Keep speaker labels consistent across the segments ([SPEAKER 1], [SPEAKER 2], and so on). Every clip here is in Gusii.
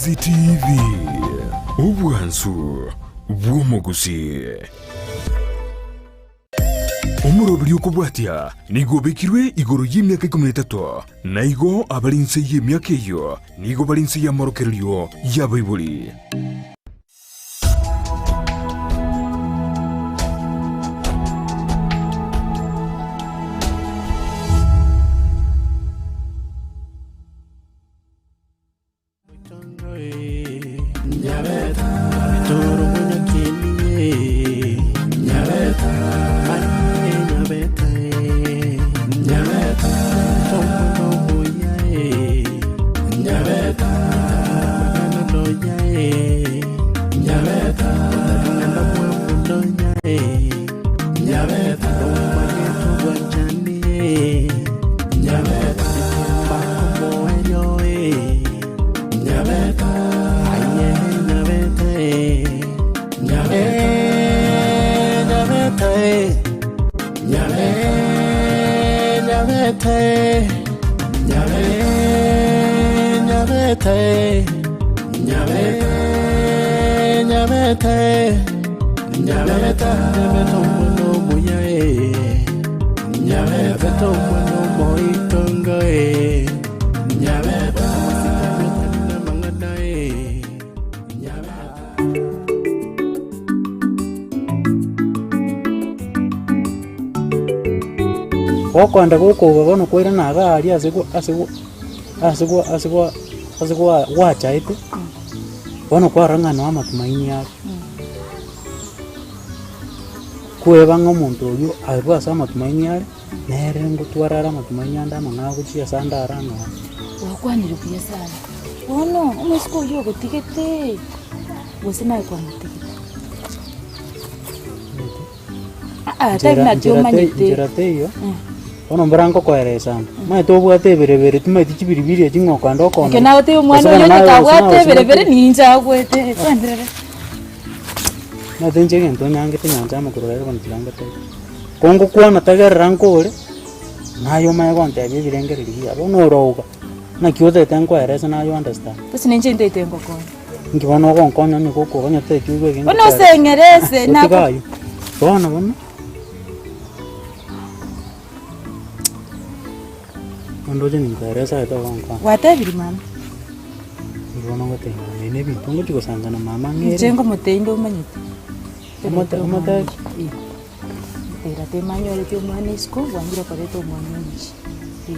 [SPEAKER 1] TV, obwansu bw'omogusii. Omoroberi okobwatia nigo obekirwe igoro y'emiaka ikomi na etato, na igo abare inse y'emiaka eyio nigo bare inse y'amorokererio y'abaibori.
[SPEAKER 2] Gokoenda gokouga bono kwairana iga aria ase gwa ase gwa ase gwa ase gwa ase gwa gwachaete, bono kwarora ng'a noa amatumaini are. Kweba ng'a omonto oywo arwe ase amatumaini are, nere ngotwara are amatumaini ande amang'ao gochia ase ande are ang'ao.
[SPEAKER 3] Gwakwanire buya sana. Bono omosike oyio ogotigete, gose naye kwamotigete? Aa, tari naki
[SPEAKER 2] Nchera te-
[SPEAKER 3] omanyete.
[SPEAKER 2] nchera teiyo, bono mbora ngokoeresa ande, omanyete obwate ebirebere timanyeti chibiribiri echi ng'a okogenda
[SPEAKER 3] Ekero
[SPEAKER 2] okooneria.
[SPEAKER 3] nagotebia omwana
[SPEAKER 2] Gose
[SPEAKER 3] oyo
[SPEAKER 2] bono
[SPEAKER 3] onye
[SPEAKER 2] naye gose
[SPEAKER 3] kabwate
[SPEAKER 2] naye gose
[SPEAKER 3] ebirebere ninche agwete, kwenderere.
[SPEAKER 2] Omanyete inche egento nyangete nyancha amagoro rero bono tiga ngotebie. Ko ngokwana tagerera nkore, naye omanye gontebia ebirengererio biaye, bono oroga, naki otagete nkoerese naye o understand.
[SPEAKER 3] Gose ninche ntaete ngokonya.
[SPEAKER 2] Inki bono ogonkonya onye gokogonya otagete oigwe egento
[SPEAKER 3] Bono oseng'erese
[SPEAKER 2] Gotiga
[SPEAKER 3] nako
[SPEAKER 2] aywo, bono bono, ondoche ninkoerese aye togonkonya.
[SPEAKER 3] Gwatebirie mama?
[SPEAKER 2] Inki bono ngotebia mama, ebi nebinto ngochia gosanga na mama ng'ere.
[SPEAKER 3] Inche ngomotebia inde omanyete.
[SPEAKER 2] Omote- omotebi?
[SPEAKER 3] Eh, tera temanyoreti omwana isiko, bwangire koreta omwana omochie, eh.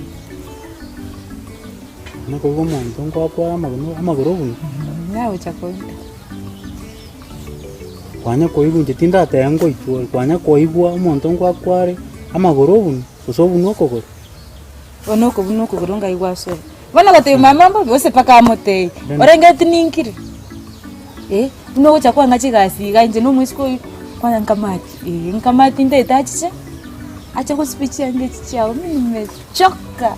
[SPEAKER 2] Nakoigwa omonto nkoakware amagoro amagoro obuya.
[SPEAKER 3] Nagocha koita.
[SPEAKER 2] Kwanya koigwa inche tindateba ngoitwa, kwanya koigwa omonto nkoakware amagoro obunwa, gose obunwe okogoro.
[SPEAKER 3] Bono okobuna okogoro ngai gwasoa. Bono gotebia mama mbobe gose mpaka amotebie, orenge tininkire eh, buna ogocha kwang'a chigasi iga inche na omoiseke oywo, kwanza nkamati eh, nkamati ntaete achiche, ache gosibia chianga echi chiago, mimi nimechoka.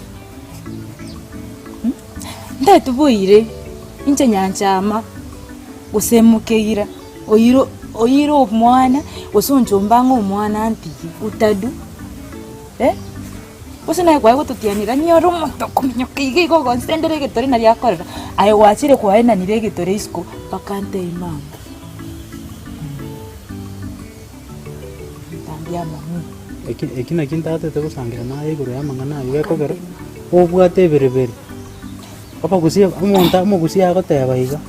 [SPEAKER 3] Ntaete boire, inche nyanchama, gose mokeira, oire oire omwana, gose onchomba ang'e omwana antige, utadu eh. Gose naye kwaye gototianera nyore omonto okominyoka iga iga ogonsendera egetore nari akorera, aye gwachire kwaenanire egetore isiko mpaka ntebie mama. Ntambia mami.
[SPEAKER 2] Eki eki naki ntatete gosangira naye igoro y'amang'ana ayio gekogera, obwate ebireberi, abagusia omonto omogusia agoteba iga,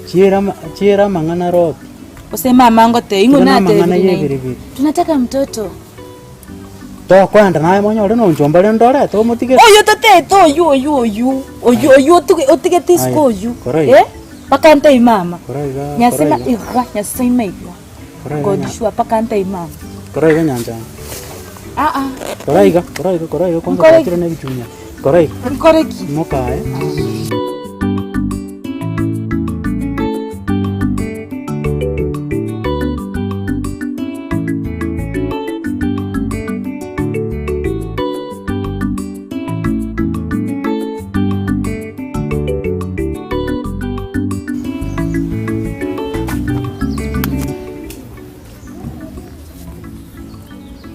[SPEAKER 2] chiira ama chiira amang'ana roti.
[SPEAKER 3] Gose mama ngotebie ing'o
[SPEAKER 2] Tiga na amang'ana
[SPEAKER 3] natebire naende,
[SPEAKER 2] y'ebireberi.
[SPEAKER 3] tunataka mtoto.
[SPEAKER 2] Tokoenda naye monyore nonchomba rende orete omotigere.
[SPEAKER 3] Oyo totete oyu oyu oyu oyu oyu otige otigete isiko
[SPEAKER 2] Aye,
[SPEAKER 3] oyu
[SPEAKER 2] kora iga.
[SPEAKER 3] eh mpaka ntebie mama
[SPEAKER 2] Kora iga, kora
[SPEAKER 3] nyasima
[SPEAKER 2] iga.
[SPEAKER 3] iga nyasaima iga
[SPEAKER 2] Kora iga
[SPEAKER 3] God
[SPEAKER 2] nya-
[SPEAKER 3] sure mpaka ntebie mama
[SPEAKER 2] Kora iga nyanchama.
[SPEAKER 3] ah ah
[SPEAKER 2] Kora iga, kora iga, kora iga kwanza
[SPEAKER 3] Nkore
[SPEAKER 2] gwachire na ebichunya. Kora iga.
[SPEAKER 3] nkore ki
[SPEAKER 2] Imoka aye.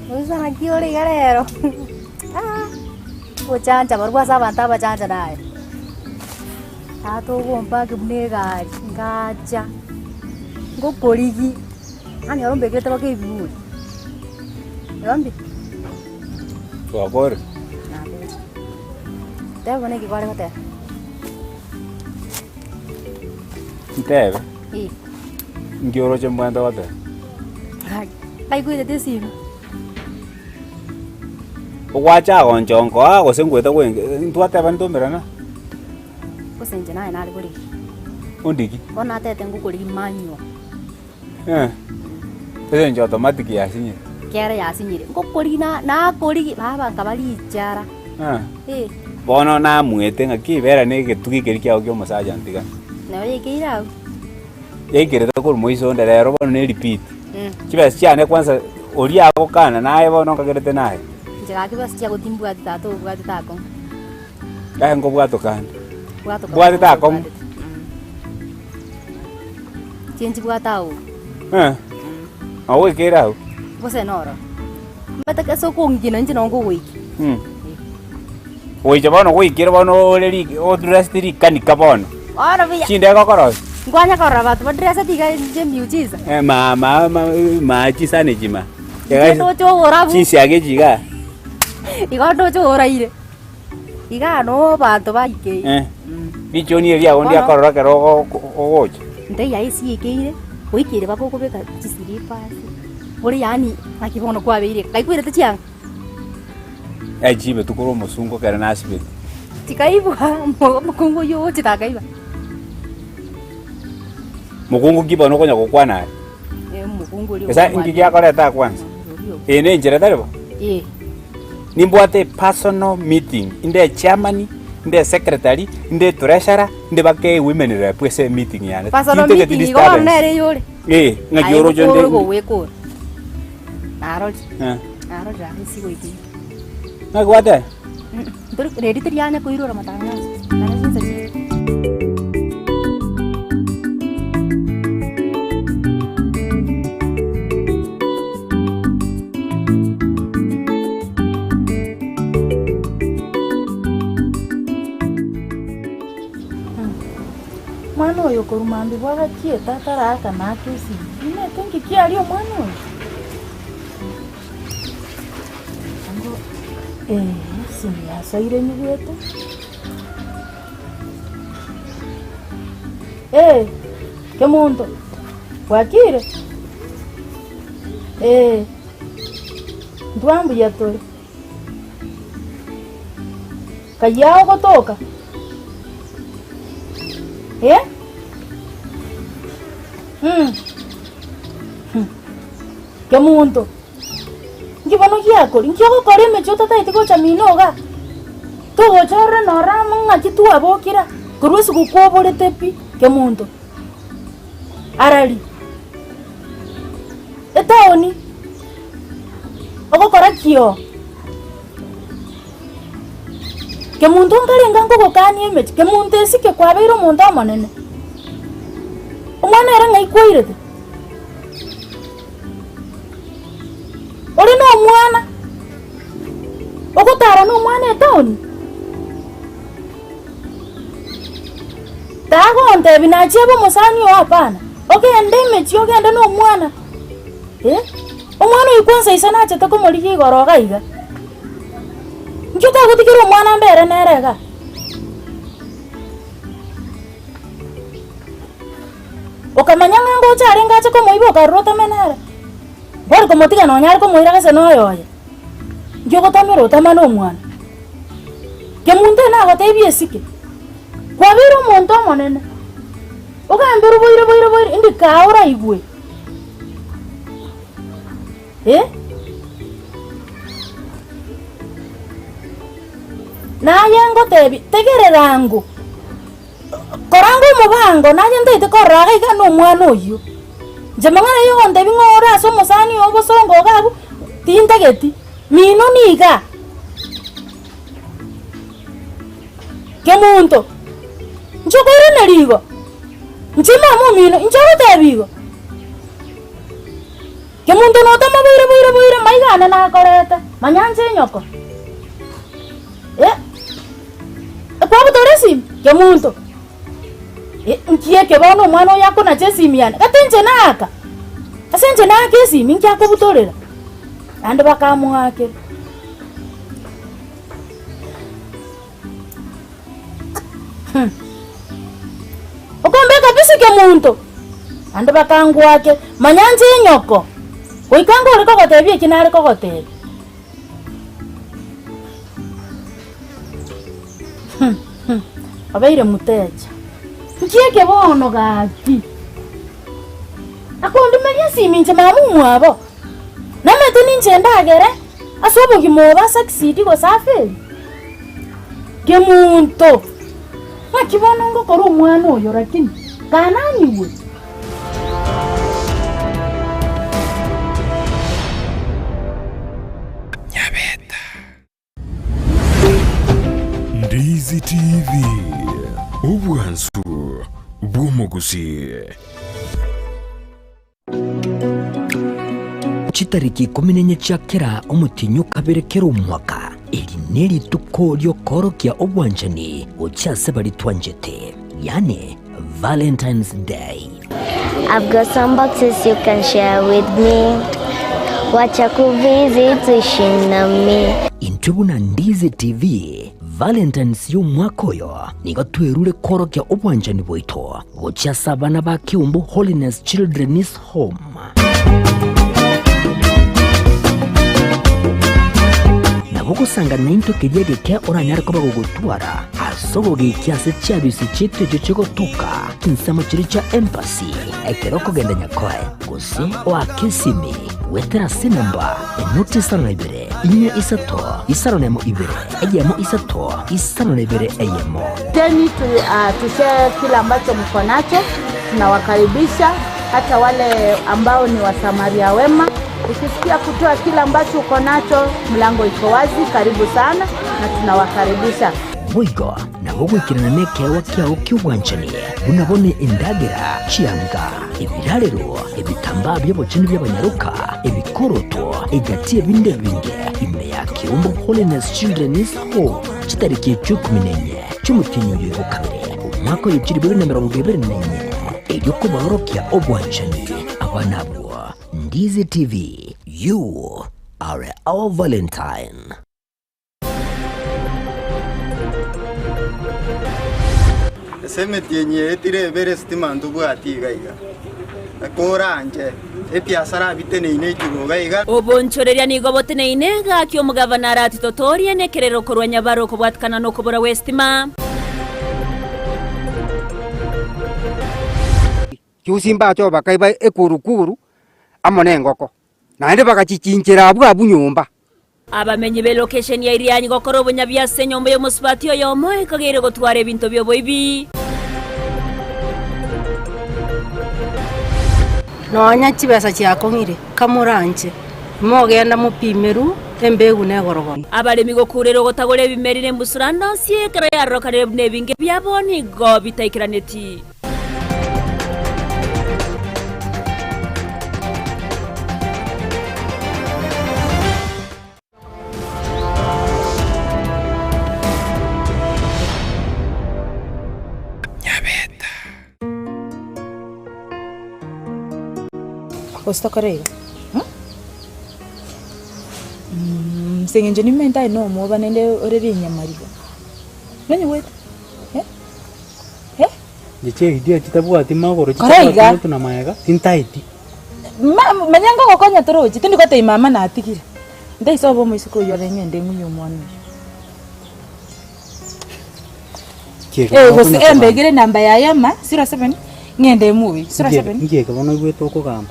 [SPEAKER 4] Bosa naki ore iga rero ah, gochancha barabwo ase abanto abachancha naye. Tata ogompake buna egari, ngacha, ngokorigi, yaani oro mbekete mpaka ebiburi. Yombi?
[SPEAKER 5] Twakore.
[SPEAKER 4] Nabeire. Teba bono eki kware goteba.
[SPEAKER 5] Ntebe,
[SPEAKER 4] Eh,
[SPEAKER 5] nki oroche mbwente goteba?
[SPEAKER 4] hai, baigwetete esimi.
[SPEAKER 5] Ogwacha agonchonkoa gose ngoeta gwenge ntwateba ntomerana.
[SPEAKER 4] Gose inche naye nare korigia.
[SPEAKER 5] Ondigi.
[SPEAKER 4] Bono natete ngokorigia manual.
[SPEAKER 5] Eh, ase eng'encho automatic yasinyire.
[SPEAKER 4] Kere yasinyire, ngokorigia na nakorigia baba nkaba richara.
[SPEAKER 5] Eh.
[SPEAKER 4] Eh.
[SPEAKER 5] Bono namuete ng'aki bera na egetugi keria kiago kia omosacha ntigane.
[SPEAKER 4] Nabo yaikeire abwo.
[SPEAKER 5] Yaikerete korwa moiso onde rero bono ne repeat. Chibesa chiane kwanza oria agokana naye bono nkagerete naye.
[SPEAKER 4] Inche gaki besa chiago timbwati tata obwatete akong'u.
[SPEAKER 5] Aye nkobwatoka ande.
[SPEAKER 4] Bwatoka
[SPEAKER 5] Mbwatete akong'u.
[SPEAKER 4] obwatete. Inche nchibwate agwo.
[SPEAKER 5] Eh. Ogoikeire agwo.
[SPEAKER 4] Gose noro. Omanyete ase okong'ikia na inche nabo nkogoikia.
[SPEAKER 5] Goicha bono goikire bono ore ri odressed rikanika bono.
[SPEAKER 4] Bono buya.
[SPEAKER 5] Chindege okorosia.
[SPEAKER 4] Nkwanya korora abanto badresseti iga inche miujiza.
[SPEAKER 5] Eh, ma ma ma machi sana echi ma.
[SPEAKER 4] Inche ndoche oborabu.
[SPEAKER 5] Chinsiaga echi igaa.
[SPEAKER 4] Igo ndoche oraire. Igaa noo abanto baikeire.
[SPEAKER 5] Eh. Richoni eri riago
[SPEAKER 4] Bono-
[SPEAKER 5] ndiakorora ekero ogo- ogocha.
[SPEAKER 4] Ntaiyo aye esiikeire, goikeire mpaka okobeka chisilipas, ore yaani naki bono kwabeire, kaikwerete chianga?
[SPEAKER 5] Echibe tukore omosungo ekero nasibete.
[SPEAKER 4] Chikaibwa, omo- omokungu oywo ogochete akaiba.
[SPEAKER 5] Mokungu ki bono okonya gokwana aye?
[SPEAKER 4] Eh, omokungu oria
[SPEAKER 5] Gose inki giakoreta kwanza? Eye ne enchera tari bo?
[SPEAKER 4] Eh.
[SPEAKER 5] Nimbwate epersonal meeting, inde echairman, inde esecretary, inde etreasurer, inde mpaka ewomen rep ase emeeting yane.
[SPEAKER 4] Personal
[SPEAKER 5] Tintageti
[SPEAKER 4] meeting igo bono
[SPEAKER 5] disturbance.
[SPEAKER 4] nere eyore.
[SPEAKER 5] Eh, ng'aki
[SPEAKER 4] Aye
[SPEAKER 5] oroche
[SPEAKER 4] gokora
[SPEAKER 5] nde
[SPEAKER 4] ogowekora. Narorire.
[SPEAKER 5] Eh.
[SPEAKER 4] Narorire ase ase goikera.
[SPEAKER 5] Ng'aki gwateba?
[SPEAKER 4] Ntori reri torianya koirora matangazo. Nare chinsa chire.
[SPEAKER 3] Omwana oyo korwa mambia bwagachiete ataraakana ake esimi, nimanyete nki kiaria omwana oyo? Ango eh, esimi yasoire nyigwete. Eh, kemonto, bwakire? Eh, ntwa mbuya tore. Kayia ogotoka? Eh? Mm. Hmm. Kemonto, nki bono giakori? Nki ogokora emechie otataeti gocha mino iga? Togocha orore nore amo ng'aki twabokire korwa esugukuu oborete pi, kemonto. Arari, etaoni, ogokora ki oo? Kemonto nkarenge nkogokania emechie, kemonto esike kwabeire omonto omonene. Omwana ere ng'ai kwairete? Ore nomwana, ogotara nomwana etaoni? Tagontebia nachia abe omosani oo hapana, ogende emechie ogende nomwana eh, omwana oyio kwanza ise nachete komorigia igoro iga iga. Inki otagotigera omwana mbere nere igaa? Okamanya ng'a ngocha arenge ache komoiba okarora otame nere, mbori komotiga nonya are komoira gese noyo oye, inki ogotamera otama na omwana? Kemunto nagotebia esike, kwabeire omonto omonene, ogamberwe boire boire boire indi kaa oraigwe eh. Naye ngotebia, tegerera ango. Koranga omobango, naye ntaete korora iga iga nomwana oyio. Inche mang'ana ayio ogontebia ng'a ore ase omosani oo obosongo iga abwo, tintageti, mino niga. Kemonto, inche okoiraneria igo, inche mama omino, inche ogotebia igo. Kemonto notama boire boire boire maiga ane nakorete, manya nche nyoko. Eh, ekwabutore esimi? Kemonto. Nki eke bono omwana oyo akonacha esimi yane? Gati inche naaka, ase inche naaka esimi nki akobutorera? Naende bakamoakera. Okombeka bisike monto, naende bakangwake, manya nche enyoko, goika ngore kogotebia eki nare kogotebia. Obeire mutecha. Nki eke bono gaki? Akondumeria esimi inche mama omwabo, namanyete ninche ndagere ase obogima obo asucceed gose afail? Kemunto, naki bono ngokora omwana oyo lakini kananyigwe?
[SPEAKER 1] Ndizi TV, obwansu bw'omogusii.
[SPEAKER 6] Chitariki ikomi nenye chia kera omotienyi o kabere kera omwaka, eri nerituko ri'okoorokia obwanchani gochia ase baria twanchete, yaani Valentine's Day.
[SPEAKER 7] I've got some boxes you can share with me Wacha kuvisit uishi nami.
[SPEAKER 6] Intwe buna Ndizi TV, Valentine's y'omwaka oyo nigo twerure koorokia obwanchani bwaito gochia ase abana ba Keumbu Holiness Children's Home. Nabo ogosanga naintwe keria egeke oranyare koba gogotwara ase ogogekia ase chiabisi chiaito echio chigotoka chinsemo chiria chia embassy ekero okogenda Nyakoe gose oake esimi goetera ase enamba enoti isano na ibere inye isato isano na emo ibere eyemo isato isano na ibere eyemo.
[SPEAKER 8] Teni tu, uh, tushare kile ambacho mko nacho. Tunawakaribisha hata wale ambao ni wasamaria wema. Ukisikia kutoa kile ambacho uko nacho, mlango iko wazi. Karibu sana na tunawakaribisha.
[SPEAKER 6] Boigo nabo goikerana nekeegwa kiao ki'obwanchani, buna bono endagera, chianga, ebirarero, ebitambaa bi'obochenu bi'abanyaroka, ebikoroto, egati y'ebinde ebinge, ime ya Keumbu Holiness Children's Home, chitariki echio ikomi na inye chi'omotienyi oyo o kabere, omwaka oyo chilifu ibere na emerongo ebere na inye, erio kobaorokia obwanchani abana abwo. Ndizi TV, you are our Valentine.
[SPEAKER 9] Ase emetienyi eye tire ebere esitima ntobwati iga iga, koranche ebiasara biteneine igoro iga iga.
[SPEAKER 10] Obonchoreria nigo boteneine gaki omogavana aratitotorie nekerero korwa nyabaro kobwatikana nokobora gw'esitima.
[SPEAKER 11] Juzi mbache bakaiba ekurukuru amo nengoko, naende bagachichinchera abwo abwo nyomba.
[SPEAKER 10] Abamenyi b'elokesheni ya Irianyi gokora obonyabi ase enyomba y'omosubati oyomo ekageire gotwara ebinto bi'oboibi.
[SPEAKER 12] Nonya chibesa chiakong'ire, kamoranche, mogenda mopimerwe embegu negorogono.
[SPEAKER 10] Abaremi gokurera ogotagora ebimeri nembusurano onsi ekero yarorekanire buna ebinge biabo nigo bitaikeraneti.
[SPEAKER 3] Gose tokore iga, ase eng'encho nimente aye nomwoba naende ore rinyamariga, nonyigwete? Eh? Eh?
[SPEAKER 2] Inche chiaidea chitabwati magoro,
[SPEAKER 3] Kora
[SPEAKER 2] chitabwati
[SPEAKER 3] iga.
[SPEAKER 2] motwe na magega, tintaeti.
[SPEAKER 3] Ma manya ngogokonya torochi, tindi gotebia mama natigire, ntaisa obe omoiseke oyio ore ng'ende ng'unye omwana oyio.
[SPEAKER 2] Kiege
[SPEAKER 3] Eh,
[SPEAKER 2] bono
[SPEAKER 3] gose
[SPEAKER 2] okonya kogamba.
[SPEAKER 3] embegere enamba yaye ama, 07, ng'ende emoyi, 07.
[SPEAKER 2] Nkiege bono oigwete okogamba.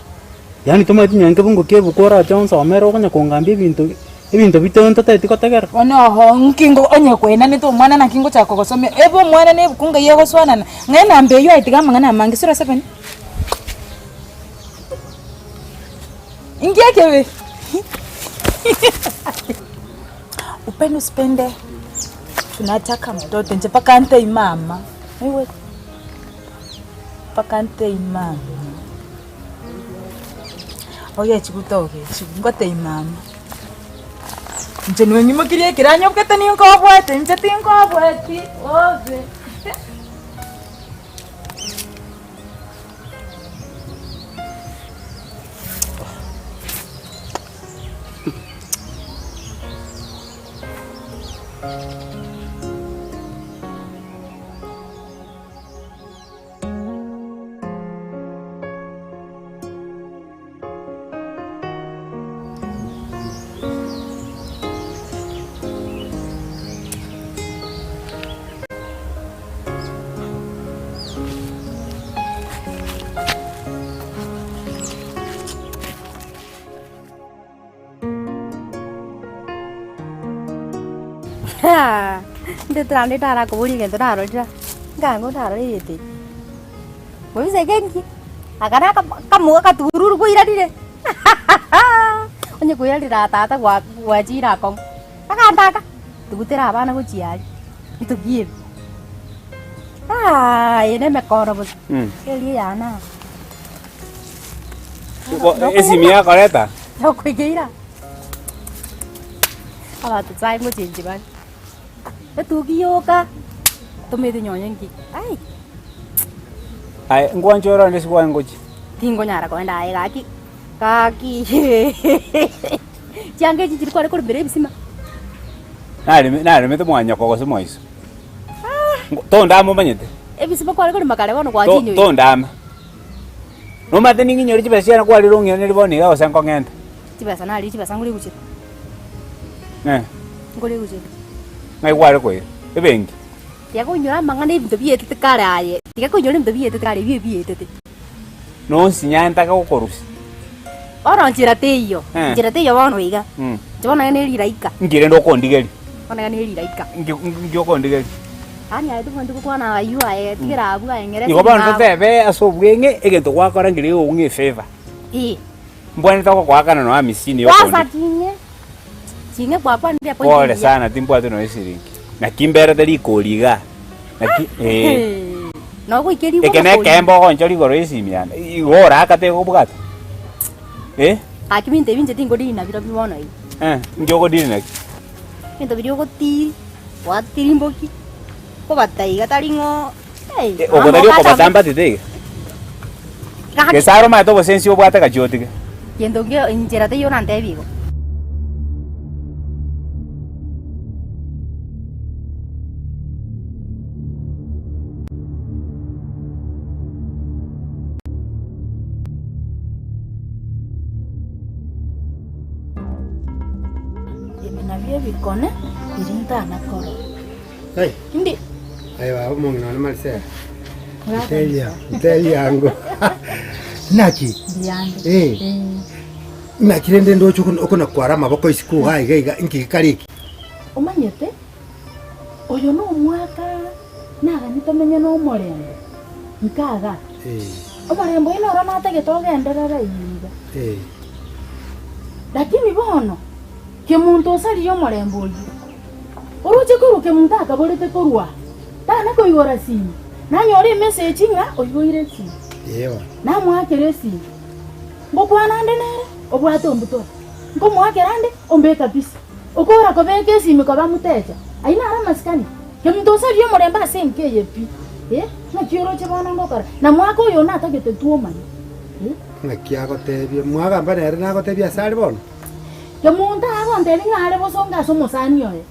[SPEAKER 2] Yaani tomanyeti nonya nkebungo kia ebuku orache onsomere okonya kongambia ebinto ebinto bito ntotaeti gotegerera.
[SPEAKER 3] Bono oho nki ngo onye kwenanete omwana naki ngochaka kogosomia, ebe omwana na ebuku ngai egosoanana, ng'a enamba eywo aye tiga amang'ana amange, 07. Inki ekebe? Upende usipende tunataka mtoto inche mpaka ntei mama, oigwete? Mpaka ntei mama. Ogechigwa togechigwa, ngotebia mama, inche nonyimokirie ekeranyo obwate ninkobwate, inche tinkobwati, obe.
[SPEAKER 4] Ndete naende ndarakoboria egento narorire, nkango narora egento eke. Mobisa eke nki? Aka na akamogo akatururu kwairanire onye koirarire tata gwachire akong'u. Aganto aka, tugutera abana gochia aria, binto ki ebi? Eye na emekoro bosa, eria eyane aa.
[SPEAKER 5] Esimi yakoreta?
[SPEAKER 4] Nokoigeira. Abanto nsae ngochenchi bare. Etuki yoka, tomanyete nonye nki, ai.
[SPEAKER 5] Aye ngwanche orore ase kwaye ngochia.
[SPEAKER 4] Tingonyara kogenda aye gaki, gaki chianga echi chiri kware koremera ebisima.
[SPEAKER 5] Nareme naremete mwanyoko gose mwaiso. Tondama omanyete.
[SPEAKER 4] Ebisima kware korema kare bono gwachinyoire.
[SPEAKER 5] Tondama. Nomanyete ning'inyore chibesa chiane kwarire ong'iraneri bono iga gose nkong'ente.
[SPEAKER 4] Chibesa nario chibesa ngore gochia.
[SPEAKER 5] Eh.
[SPEAKER 4] Ngore gochia.
[SPEAKER 5] Ng'ai kware koira? Ebenki.
[SPEAKER 4] Tiga koinyora amang'ana ebinto bietete kare aye, tiga koinyora ebinto bietete kare ebio ebietete.
[SPEAKER 5] Nonsinya ntake gokorusia.
[SPEAKER 4] Bono nchera teiyo,
[SPEAKER 5] Eh.
[SPEAKER 4] nchera teiyo bono iga.
[SPEAKER 5] Mm.
[SPEAKER 4] Inche bono iga ne rilaika.
[SPEAKER 5] Inki rende okondigeria?
[SPEAKER 4] Bono iga ne rilaika.
[SPEAKER 5] Inki inki okondigeria?
[SPEAKER 4] Yaani aye tobwenereti gokwana aywo aye, tigera abwo aye ng'ere
[SPEAKER 5] Igo bono totebe ase obweng'e egento gwakora nkeri egokong'a efavour.
[SPEAKER 4] Eh.
[SPEAKER 5] Mbwenerete gokoakana nonya amisini
[SPEAKER 4] Kwanza
[SPEAKER 5] yokondigeria.
[SPEAKER 4] ching'e, ching'e gwakwanire point
[SPEAKER 5] Pole
[SPEAKER 4] engiya.
[SPEAKER 5] sana timbwati nonya esiringi. Naki mberete rikori igaa. Naki eh.
[SPEAKER 4] Nogoikerigwa
[SPEAKER 5] Eke
[SPEAKER 4] amakori.
[SPEAKER 5] nekembe ogonchora igoro y'esimi yane, igo oraka tegobwata? Eh?
[SPEAKER 4] Gaki binto ebi inche tinkodiri nabirobio bono iga.
[SPEAKER 5] Eh, inki okodiri naki?
[SPEAKER 4] Ebinto biria ogotiri, gwatirimboki, kobata iga tari ng'o eh,
[SPEAKER 5] Eh, oko tari okobata mbatete iga?
[SPEAKER 4] Gaki.
[SPEAKER 5] Gesare omanyete obosensi obwate gachia otige.
[SPEAKER 4] Gento nkio inchera teiyo orantebie igo.
[SPEAKER 3] Ebi nabio ebikone biria ntana korora.
[SPEAKER 11] Hey.
[SPEAKER 3] Indi.
[SPEAKER 11] Aye baba omong'ina one Marisela. Ntebia, ntebia ango. Naki?
[SPEAKER 3] Mbuyande.
[SPEAKER 11] Eh. Naki rende ndoche okona kwara amaboko isiko iga iga iga inki gekare eki?
[SPEAKER 3] Omanyete, oyo nomwaka nagani tomenye nomorembe, nkaga. Omorembe oyio noro natagete ogenderere iga. Lakini bono, kemunto osaririe omorembe oyio. Oroche korwa kemunto akaborete korwa aa, tana koigora simi, nanyora emessage ng'a oigoire esimi. Namoakera esimi, ngokwana ande nere, obwate ombutora. Nkomoakera ande, ombeka busy. Okora kobeka esimi koba mutecha, ayio naro amasikani? Kemunto osarie omorembe ase enka eye pi, eh, naki oroche bono ngokora? Na mwaka oyo natagete twomanye, eh.
[SPEAKER 11] Naki agotebia, mwagamba nere nagotebia ase are bono?
[SPEAKER 3] Kemunto agontebia ng'a are bosongo ase omosani oye.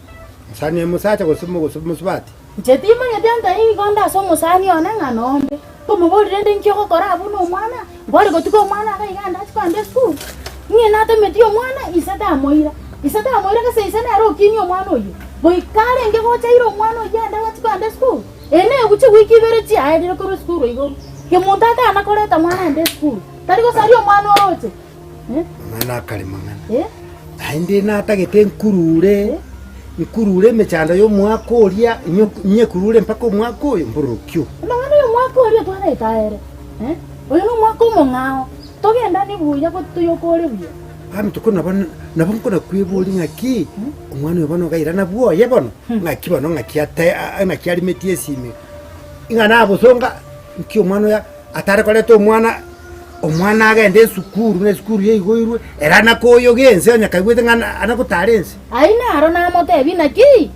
[SPEAKER 11] Mosani oye mosacha gose gose mosubati?
[SPEAKER 3] Inche timanyeti antebi igo nde ase omosani one ng'a nonde. Nkomoboria rende inki ogokora abwo nomwana, Mbori gotiga omwana iga iga ande achie kogenda esukuru? Ng'ina natemetie omwana, ise tamoira. Ise tamoira gese ise nere okinia omwana oyio. Goika arenge gocha aire omwana oyio ande achie kogenda esukuru? Eye neguo chiwiki ibere chiaerire korwa esukuru igoro. Kemonto atana koreta mwana ande esukuru, tari gosaria omwana oroche. Eh?
[SPEAKER 11] Mang'ana akare mang'ana.
[SPEAKER 3] Eh?
[SPEAKER 11] Naende natagete nkurure, nkurure emechando y'omwaka oria, nyekurure mpaka omwaka oyo mbororokio.
[SPEAKER 3] Amang'ana y'omwaka oria twareta aere. Eh? Oyo nomwaka omong'ao, togendane buya toyokore buya.
[SPEAKER 11] Amatuko nabo nabo nkona-kweboria ng'aki, omwana oyo bono gairana bwoye bono, ng'aki bono ng'aki ate ng'aki arimetie esimi, ng'a nabosonga nki omwana oyo atare koreta omwana, omwana agende esukuru na esukuru yaigoirwe, ere anakoyoga ense onye kaigwete ng'a anagotara ense.
[SPEAKER 3] Ayio naro namotebie, Naki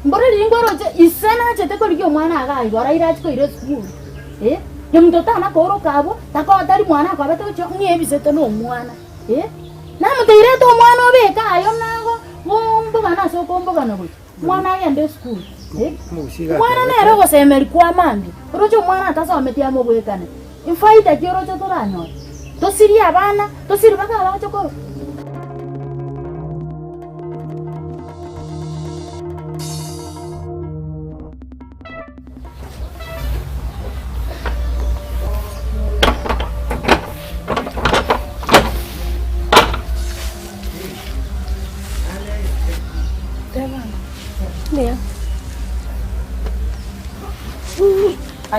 [SPEAKER 3] mboro riria nkoroche ise nachete korigia omwana iga igoro aire achie koira esukuru. Eh, omonto tana kooroka abwo, takoba tari mwana akobete gochia ng'a ebisete nomwana. Eh, namotebi reta omwana obeke aye nago bombogana ase okombogana gochia, omwana agende esukuru. Eh, omwana nere ogosemeria kwa mambia, oroche omwana atasometi amobwekane, efaida ki oroche toranyore? Tosirie abana, tosirie mpaka abagocha korwa.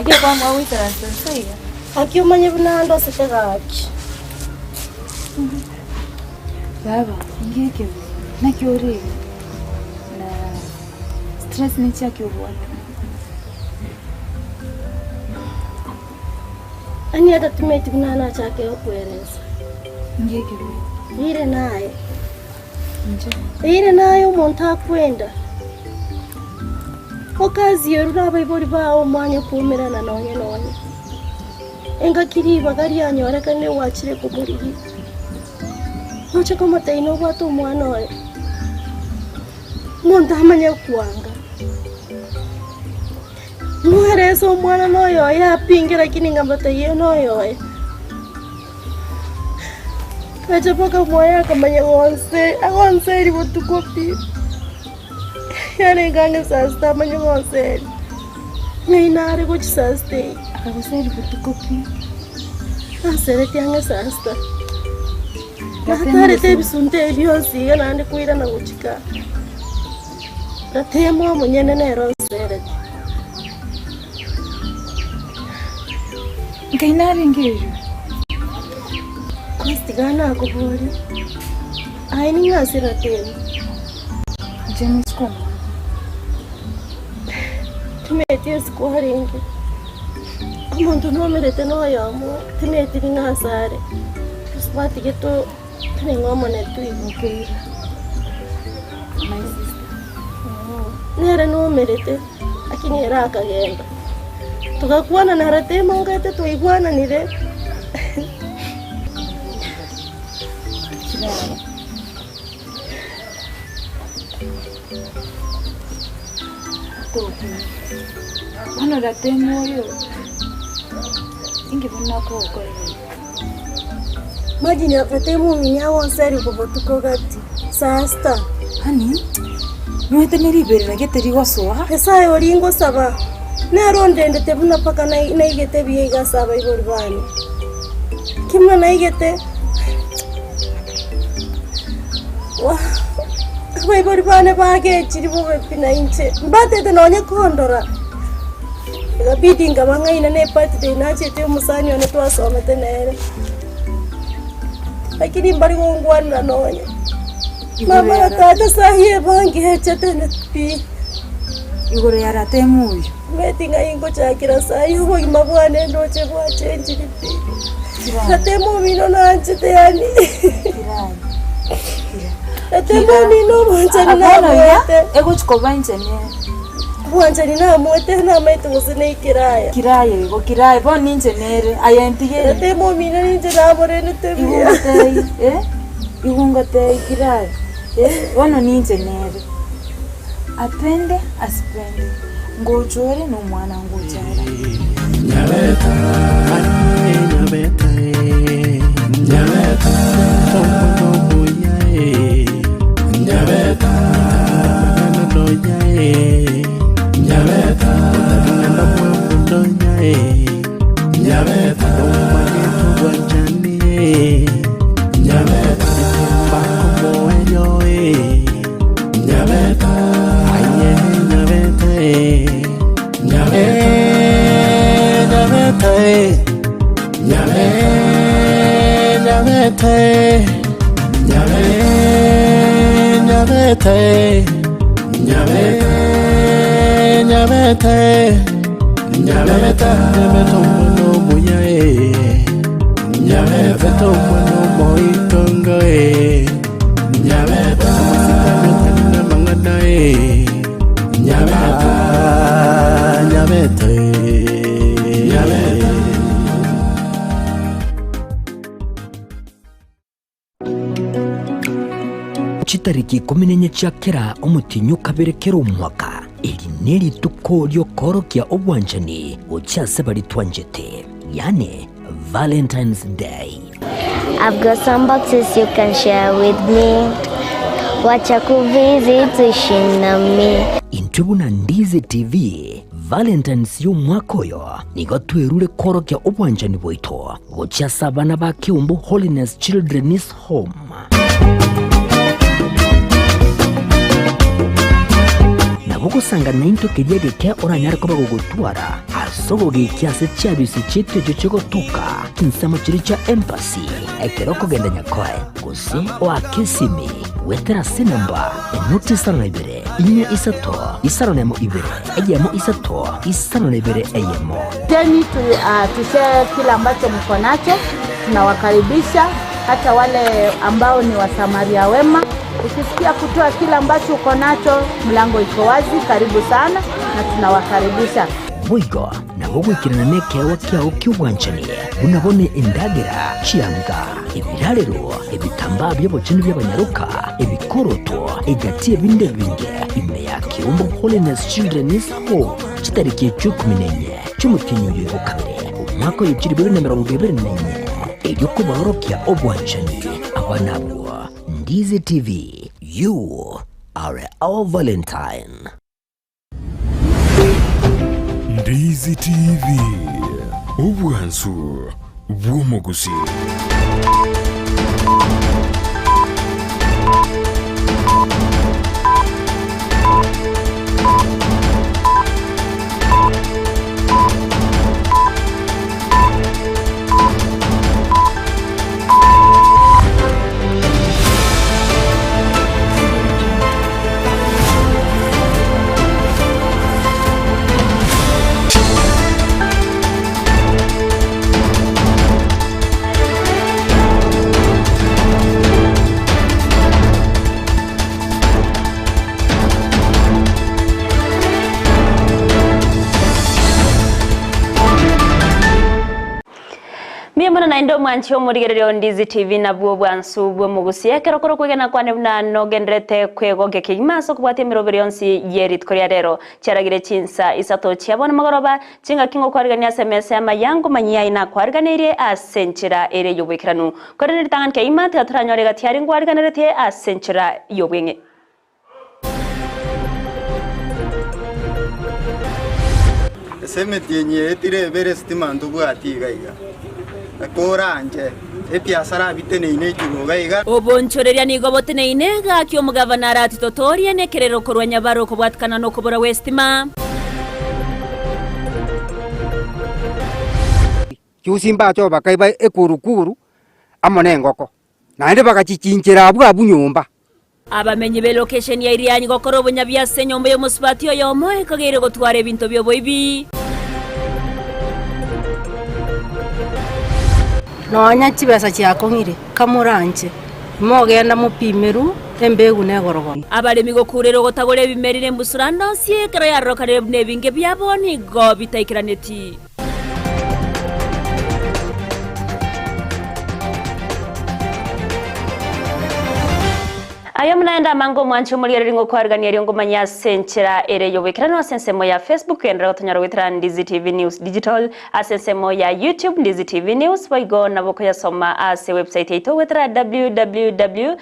[SPEAKER 3] Gaki okwamua goikaransa inse iga.
[SPEAKER 7] Gaki omanye buna ndosete gaki.
[SPEAKER 3] Baba, inki ekebe? Naki ore iga? Na stress nechiaki obwate?
[SPEAKER 7] Yaani atatimeti buna nachake gokoeresa.
[SPEAKER 3] Inki ekebe?
[SPEAKER 7] Eire naye.
[SPEAKER 3] Inche?
[SPEAKER 7] Eire naye omonto akwenda. Okazierwa nabaibori bao omanye koumerana nonye nonye. Engaki ribaga rianyorekanire gwachire komorigia. Noche komotebia nobwate omwana oye. Omonto amanye kwanga. Mwerese omwana noyoye apinge lakini nkamotebia oyo noyoye. Agacha mpaka mwaye akamanya gonse agonseri botuko pi. Yarenge ang'e saa sita amanye gonseri. Ng'ai nare gochia saa sita eyio.
[SPEAKER 3] Akagoseri botuko pi.
[SPEAKER 7] Anseretie ang'e saa sita. Natarete ebisunte ebi bionsi iga naende koirana gochia kaa. Ratemo omonyene nere onserete.
[SPEAKER 3] Nkai narenge erio.
[SPEAKER 7] Kristo iga nakoboria, Aye ning'o ase Ratemo?
[SPEAKER 3] Inche nisiko omwana.
[SPEAKER 7] Timeti isiko arenge, omonto nomerete noyomo, timeti ning'o asare, gose gwatigetwe tarenge omonetwe igo.
[SPEAKER 3] Okeira. My sister.
[SPEAKER 7] Nere nomerete, lakini ere akagenda. Togakwana na Ratemo ngete twaigwananire.
[SPEAKER 3] Bono Ratemo oyo, inki bono nakogokorera iga?
[SPEAKER 7] Imagine Ratemo ominye agonserigwa botuko gati, saa sita.
[SPEAKER 3] Yaani, nyoete ne riberera gete rigosoa.
[SPEAKER 7] Nyasae oria ingosaba, nere ondendete buna mpaka naigete buya iga ase abaibori bane. Ki buna naigete, abaibori bane bagechiri bobe pi na inche, mbatete nonye kondora, ekabidi nkaba ng'aina na ebirthday nachete omosani one twasomete nere, lakini mbari gongwanera nonye. Mama na tata sahi ebangechete pi.
[SPEAKER 3] Igoro ya ratemo oyo.
[SPEAKER 7] Omanyete ng'ai ngochakera sahi obogima bwane ndoche bwachenchiri pi. Ratemo omino nanchete yaani. Ratemo omino obwanchani namwete.
[SPEAKER 3] Egochi koba inche nere.
[SPEAKER 7] Obwanchani namwete namaete gose naikere aya.
[SPEAKER 3] Kiraya igo kiraya bono inche nere aye ntigere.
[SPEAKER 7] Ratemo omino ninche namorenete buya.
[SPEAKER 3] Igo ngotebie eh. Igo ngotebie kiraya eh bono ninche nere. Apende asipende, ngocha ore nomwana ngocha ore.
[SPEAKER 13] Nyabeta, aye nyabeta, eh, nyabeta, omwana omuya, eh, nyabeta, amang'ana nonya, eh, nyabeta, otabing'ana mwamunonya, eh, nyabeta, omanyete obwanchani, eh, nyabeta, mbakomoerio, eh. Nyabeta, aye nyabeta, eh. Nyabeta, nyabeta, eh. Nyabeta, nyabeta, eh. Nyabeta, nyabeta, eh. Nyabeta, nyabeta, eh. Nyabeta, nyabeta omwana omuya, eh. Nyabeta omwana omoitongo, eh. Nyabeta amasikani n'amang'ana eh. Nyabeta, nyabeta eh. Nyabeta.
[SPEAKER 6] Chitariki ikomi na enye chia kera omotienyi o kabere kera omwaka, eri nerituko ri'okoorokia obwanchani gochia ase baria twanchete, yaani Valentine's Day.
[SPEAKER 7] I've got some boxes you can share with me. Wacha kuvisit uishi na mi.
[SPEAKER 6] Intwe buna Ndizi TV, Valentine's y'omwaka oyo nigo twerure koorokia obwanchani bwaito gochia ase abana ba Keumbu Holiness Children's Home. Nabo gosanga naintwe keria geke oranyare koba gogotwara. Ase obogekia ase chiabisi chiaito echio chigotoka chinsemo chiria chia Embassy ekero okogenda Nyakoe, gose oake esimi goetera ase enamba enoti isano na ibere, inye isato, isano na emo ibere, eyemo isato, isano na ibere eyemo.
[SPEAKER 8] Teni tu, uh, tushare kile ambacho mko nacho. Tunawakaribisha hata wale ambao ni wasamaria wema. Ukisikia kutoa kile ambacho uko nacho, mlango iko wazi. Karibu sana na tunawakaribisha.
[SPEAKER 6] Boigo nabo goikerana nekeegwa kiao ki'obwanchani, buna bono endagera, chianga, ebirarero, ebitambaa bi'obochenu bi'abanyaroka, ebikoroto, egati y'ebinde ebinge, ime ya Keumbu Holiness Children's Home, chitariki echio ikomi na inye chi'omotienyi oyo o kabere, omwaka oyo chilifu ibere na emerongo ebere na inye, erio kobaorokia obwanchani abana abwo. Ndizi TV, you are our Valentine.
[SPEAKER 1] Ndizi TV, obwansu bw'omogusii.
[SPEAKER 10] Mbuya mono naende omwanchi omorigereria o Ndizi TV nabwo obwansu bw'omogusia ekero kore okwegena kwane buna nogenderete kwegokia kegima ase okobwatia emeroberi yonsi ye rituko ria rero. Chiaragire chinsa isato chia bono mogoroba, chingaki ngokwarigania ase emesa y'amaya ngomanyia aye nakwariganeirie ase enchera ere y'oboikeranu. Korende ritang'ani kegima tiga toranyore egati aria ngwariganeretie ase enchera y'obweng'e.
[SPEAKER 9] Ase emetienyi eye tirebere esitima ntobwati iga iga, koranche ebiasara biteneine igoro iga iga.
[SPEAKER 10] Obonchoreria nigo boteneine, gaki omogavana aratitotorie nekerero korwa nyabaro kobwatikana nokobora gw'esitima.
[SPEAKER 14] Chusi mbache bakaiba ekurukuru amo nengoko, naende bagachichinchera abwo abwo nyomba.
[SPEAKER 10] Abamenyi b'elokesheni ya Irianyi gokora obonyabi ase enyomba y'omosubati oyomo ekageire gotwara ebinto bi'oboibi.
[SPEAKER 12] Nonya chibesa chiakong'ire, kamoranche, imogenda mopimerwe embegu negorogono.
[SPEAKER 10] Abaremi gokurera ogotagora ebimeri nembusurano onsi ekero yarorokanire buna ebinge biabo nigo bitaikeraneti. Aye omonaende amange omwanche omorigereria ng'okwarigania erio ngomanye ase enchera ere y'oboikeranu ase ensemo ya Facebook genderera gotonyora goetera Ndizi TV News Digital ase ensemo ya YouTube Ndizi TV News boigo nabo okoyasoma ase website yaito goetera www.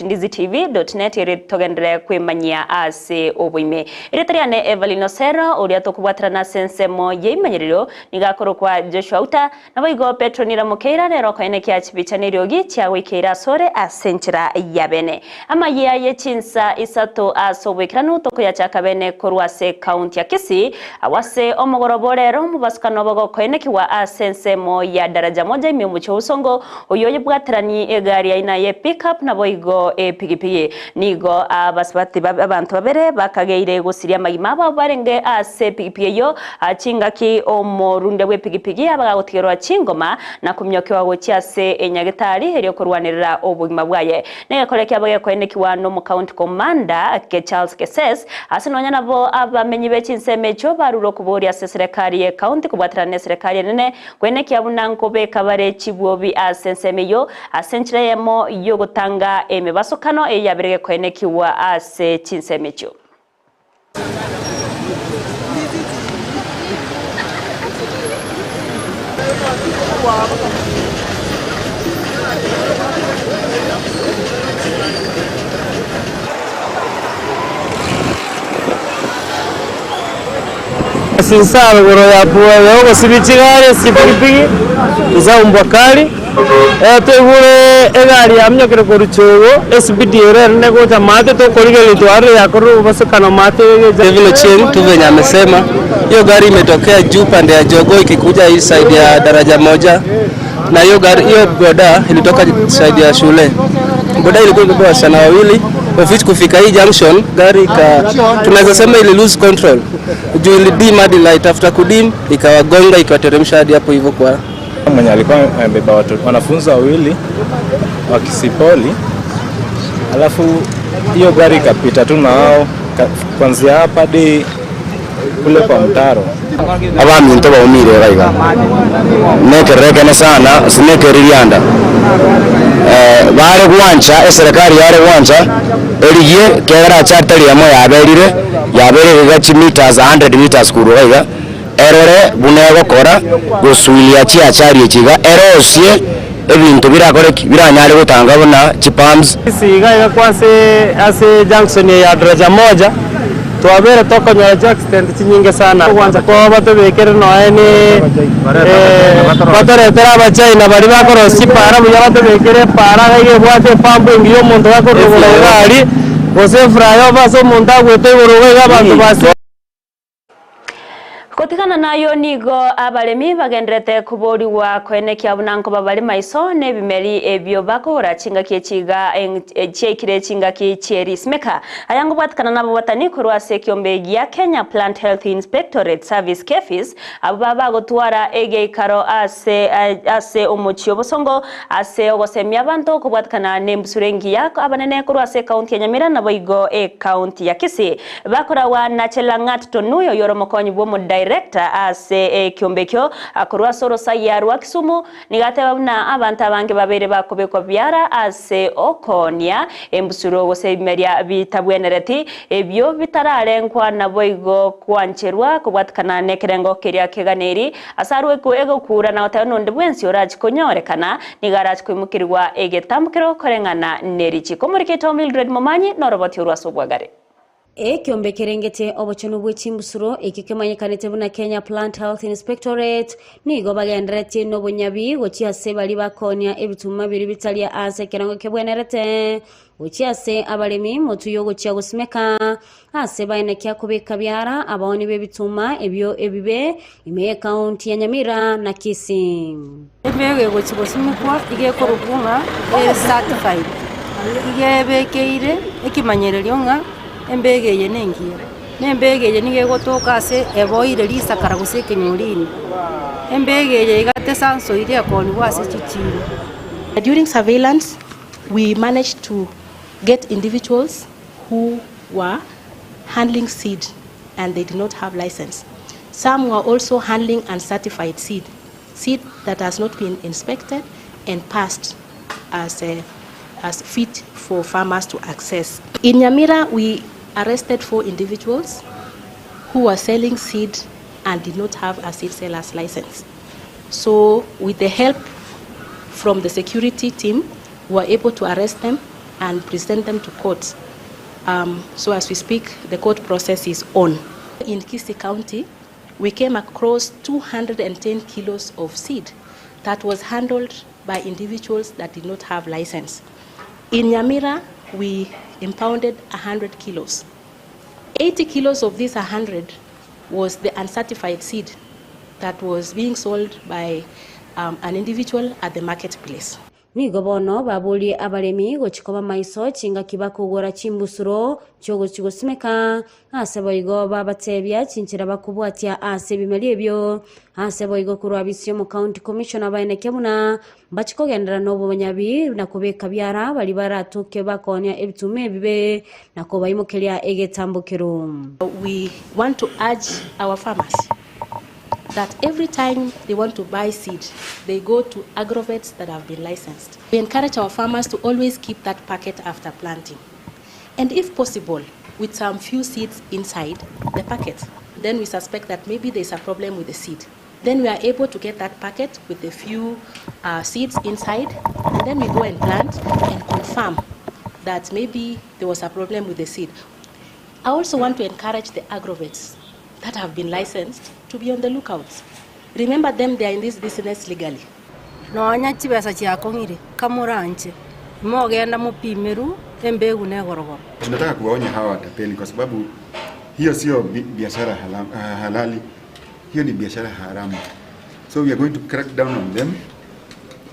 [SPEAKER 10] Ndizitv.net erio togenderere kwemanyia ase oboime. Erieta riane Evelyn Osero, oria tokobwaterana ase ensemo y'eimanyererio, nigo akorokwa Joshua Uta, naboigo Petro Nira Mokeira nere okoenekia chibicha neriogi chiagoikeire asore ase enchera ya bene. Amayia ye chinsa isato ase oboikeranu tokoyachaka bene korwa ase ekaunti ya Kisii, agwo ase omogoroba orero omobasukano bogokoenekigwa ase ensemo ya Daraja Moja ime omochie o Bosongo, Oyio oyebwateranie egari aina ye pick-up naboigo epigipigi. Nigo abasubati abanto babere bakageire gosiria amagima abo abwo barenge ase epigipigi eyio chingaki omorundia bw'epigipigi abagagotigerwa chingoma na kominyokewa gochia ase enyagetari erio korwanerera obogima bwaye. Negekore kiabo gekoenekigwa nomokaunti commander Charles Keses ase nonya nabo abamenyi be chinsemo echio barure okoboria ase eserekari ye county kobwaterana neserekari enene Kwenekia buna nkobeka bare chibwobi ase ensemo eyio, ase enchera eyemo y'ogotanga emebasokano eyio yabere gekoenekigwa ase chinsemo echio.
[SPEAKER 15] Ase inse arogoro ya ogosibia chigari, chipigipigi, inse ya Mbwa Kali. Toigure egari yaminyokire korwa Chogo, esipidi ere ere gocha maate tokorigereria twarorire yakorire obobasekano maate egecha.
[SPEAKER 16] Kevin Ochieng tu venye amesema, hiyo gari imetokea juu pande ya Jogoo ikikuja hii side ya daraja moja, na hiyo gari hiyo boda ilitoka side ya shule. Boda ilikuwa imebeba wasichana wawili of which kufika hii junction gari ika, tunaweza sema ili lose control juu ilidim hadi light, after kudim ikawagonga ikawateremsha hadi hapo hivyo kwa
[SPEAKER 17] Mwenye alikuwa amebeba watu wanafunzi wawili wa Kisipoli, alafu hiyo gari ikapita tu na wao kuanzia hapa hadi kule kwa mtaro.
[SPEAKER 18] Abaminto baumire iga iga, nekerero ekene sana ase nekeririanda bare gwancha eserekari yare gwancha erigie ekiagera achari emo yaberire, yaberire iga chimeters 100 meters korwa iga iga, erore buna egokora gosuilia chiachari echi iga, erosie ebinto birakore ki? Biranyare gotanga buna chipumps.
[SPEAKER 15] Ase iga iga kwa ase ase junction eye ya Daraja Moja, twabere tokonyora chiaccident chinyinge sana. Ogwancha kwabo batobekere nonya ne batoretere abachina baria bakorosia chipara buya batobekere epara iga iga ebwate epump engiya omonto gakorora egari, gose eflyover ase omonto agoeta igoro iga iga abanto base.
[SPEAKER 10] Gotigana nayio nigo abaremi bagendererete koborigwa koenekia buna nkoba bare maiso nebimeri ebio bakogora chingaki echi iga chiaikire chingaki chie risimeka. Aya ngobwatikana nababwatani korwa ase ekiombe gia Kenya Plant Health Inspectorate Service, KEPHIS, abwo baba bagotwara egeikaro ase ase omochie obosongo ase ogosemia abanto kobwatikana nembusuro engiya abanene korwa ase ekaunti ya Nyamira naboigo ekaunti ya Kisii. Bakoragwa na Chelangat Tonui oyore omokonyi bw'omodirector ase ekiombe ekio korwa ase orosaiya rwa Kisumu, nigo ateba buna abanto abange babeire bakobekwa biara ase okoonia embusuro gose ebimeria bitabwenereti, ebio bitararenkwa naboigo kwancherwa kobwatikana nekerengo keria keganeiri ase arwe egokura na goteba nonde bwensi orachi konyorekana nigo arachi koimokerigwa egetambokero koreng'ana nerichiko. Omorikito Mildred Momanyi noroboti orwa ase obwagare.
[SPEAKER 19] Ekeombe kerengete obochenu bwe chimbusuro eki kemanyekanete buna Kenya Plant Health Inspectorate nigo bagenderetie nobonyabi gochia ase baria bakoonia ebituma biria bitaria ase ekerengo kebwenerete gochia ase abaremi motwe yogochia gosimeka ase baenekia kobeka biara abaoni b'ebituma ebio ebibe ime y'ecounty ya Nyamira na Kisii.
[SPEAKER 12] Embeyo egochia gosimekwa iga ekorokwa ng'a e certified, iga ebekeire ekemanyererio ng'a embego eye nengiya. Na embego eye nigo egotoka ase eboire risakara gose ekenyorini. Embego eye iga tesansoiri ekoonigwa ase chichiro.
[SPEAKER 8] During surveillance we managed to get individuals who were handling seed and they did not have license. Some were also handling uncertified seed, seed that has not been inspected and passed as, a, as fit for farmers to access. In Nyamira, we arrested four individuals who were selling seed and did not have a seed seller's license. So, with the help from the security team, we were able to arrest them and present them to court. So, as we speak, the court process is on. In Kisii County, we came across 210 kilos of seed that was handled by individuals that did not have license. In Nyamira, we impounded 100 kilos. 80 kilos of this 100 was the uncertified seed that was being sold by an individual at the marketplace.
[SPEAKER 19] Nigo bono baborie abaremi gochia koba maiso chingaki bakogora chimbusuro chi'ogochia gosimeka, ase boigo babatebia chinchera bakobwatia ase ebimeri ebio. Ase boigo korwa abisi y'omocounty commissioner baenekia buna mbachie kogenderera nobonyabi na kobeka biara baria baratoke bakoonia ebituma ebibe na kobaimokeria egetambokero.
[SPEAKER 8] We want to urge our farmers that every time they want to buy seed, they go to agrovets that have been licensed. We encourage our farmers to always keep that packet after planting. And if possible, with some few seeds inside the packet. Then we suspect that maybe there's a problem with the seed. Then we are able to get that packet with the few seeds inside, and then we go and plant and confirm that maybe there was a problem with the seed. I also want to encourage the agrovets that have been licensed to be on the lookout. Remember them, they are in this business legally.
[SPEAKER 12] Nonya chibesa chiakong'ire, kamoranche, imogenda mopimerwe embegu negorogoro.
[SPEAKER 20] Tunataka kuwaonya hawa watapeli kwa sababu hiyo sio biashara halali, hiyo ni biashara haramu. So we are going to crack down on them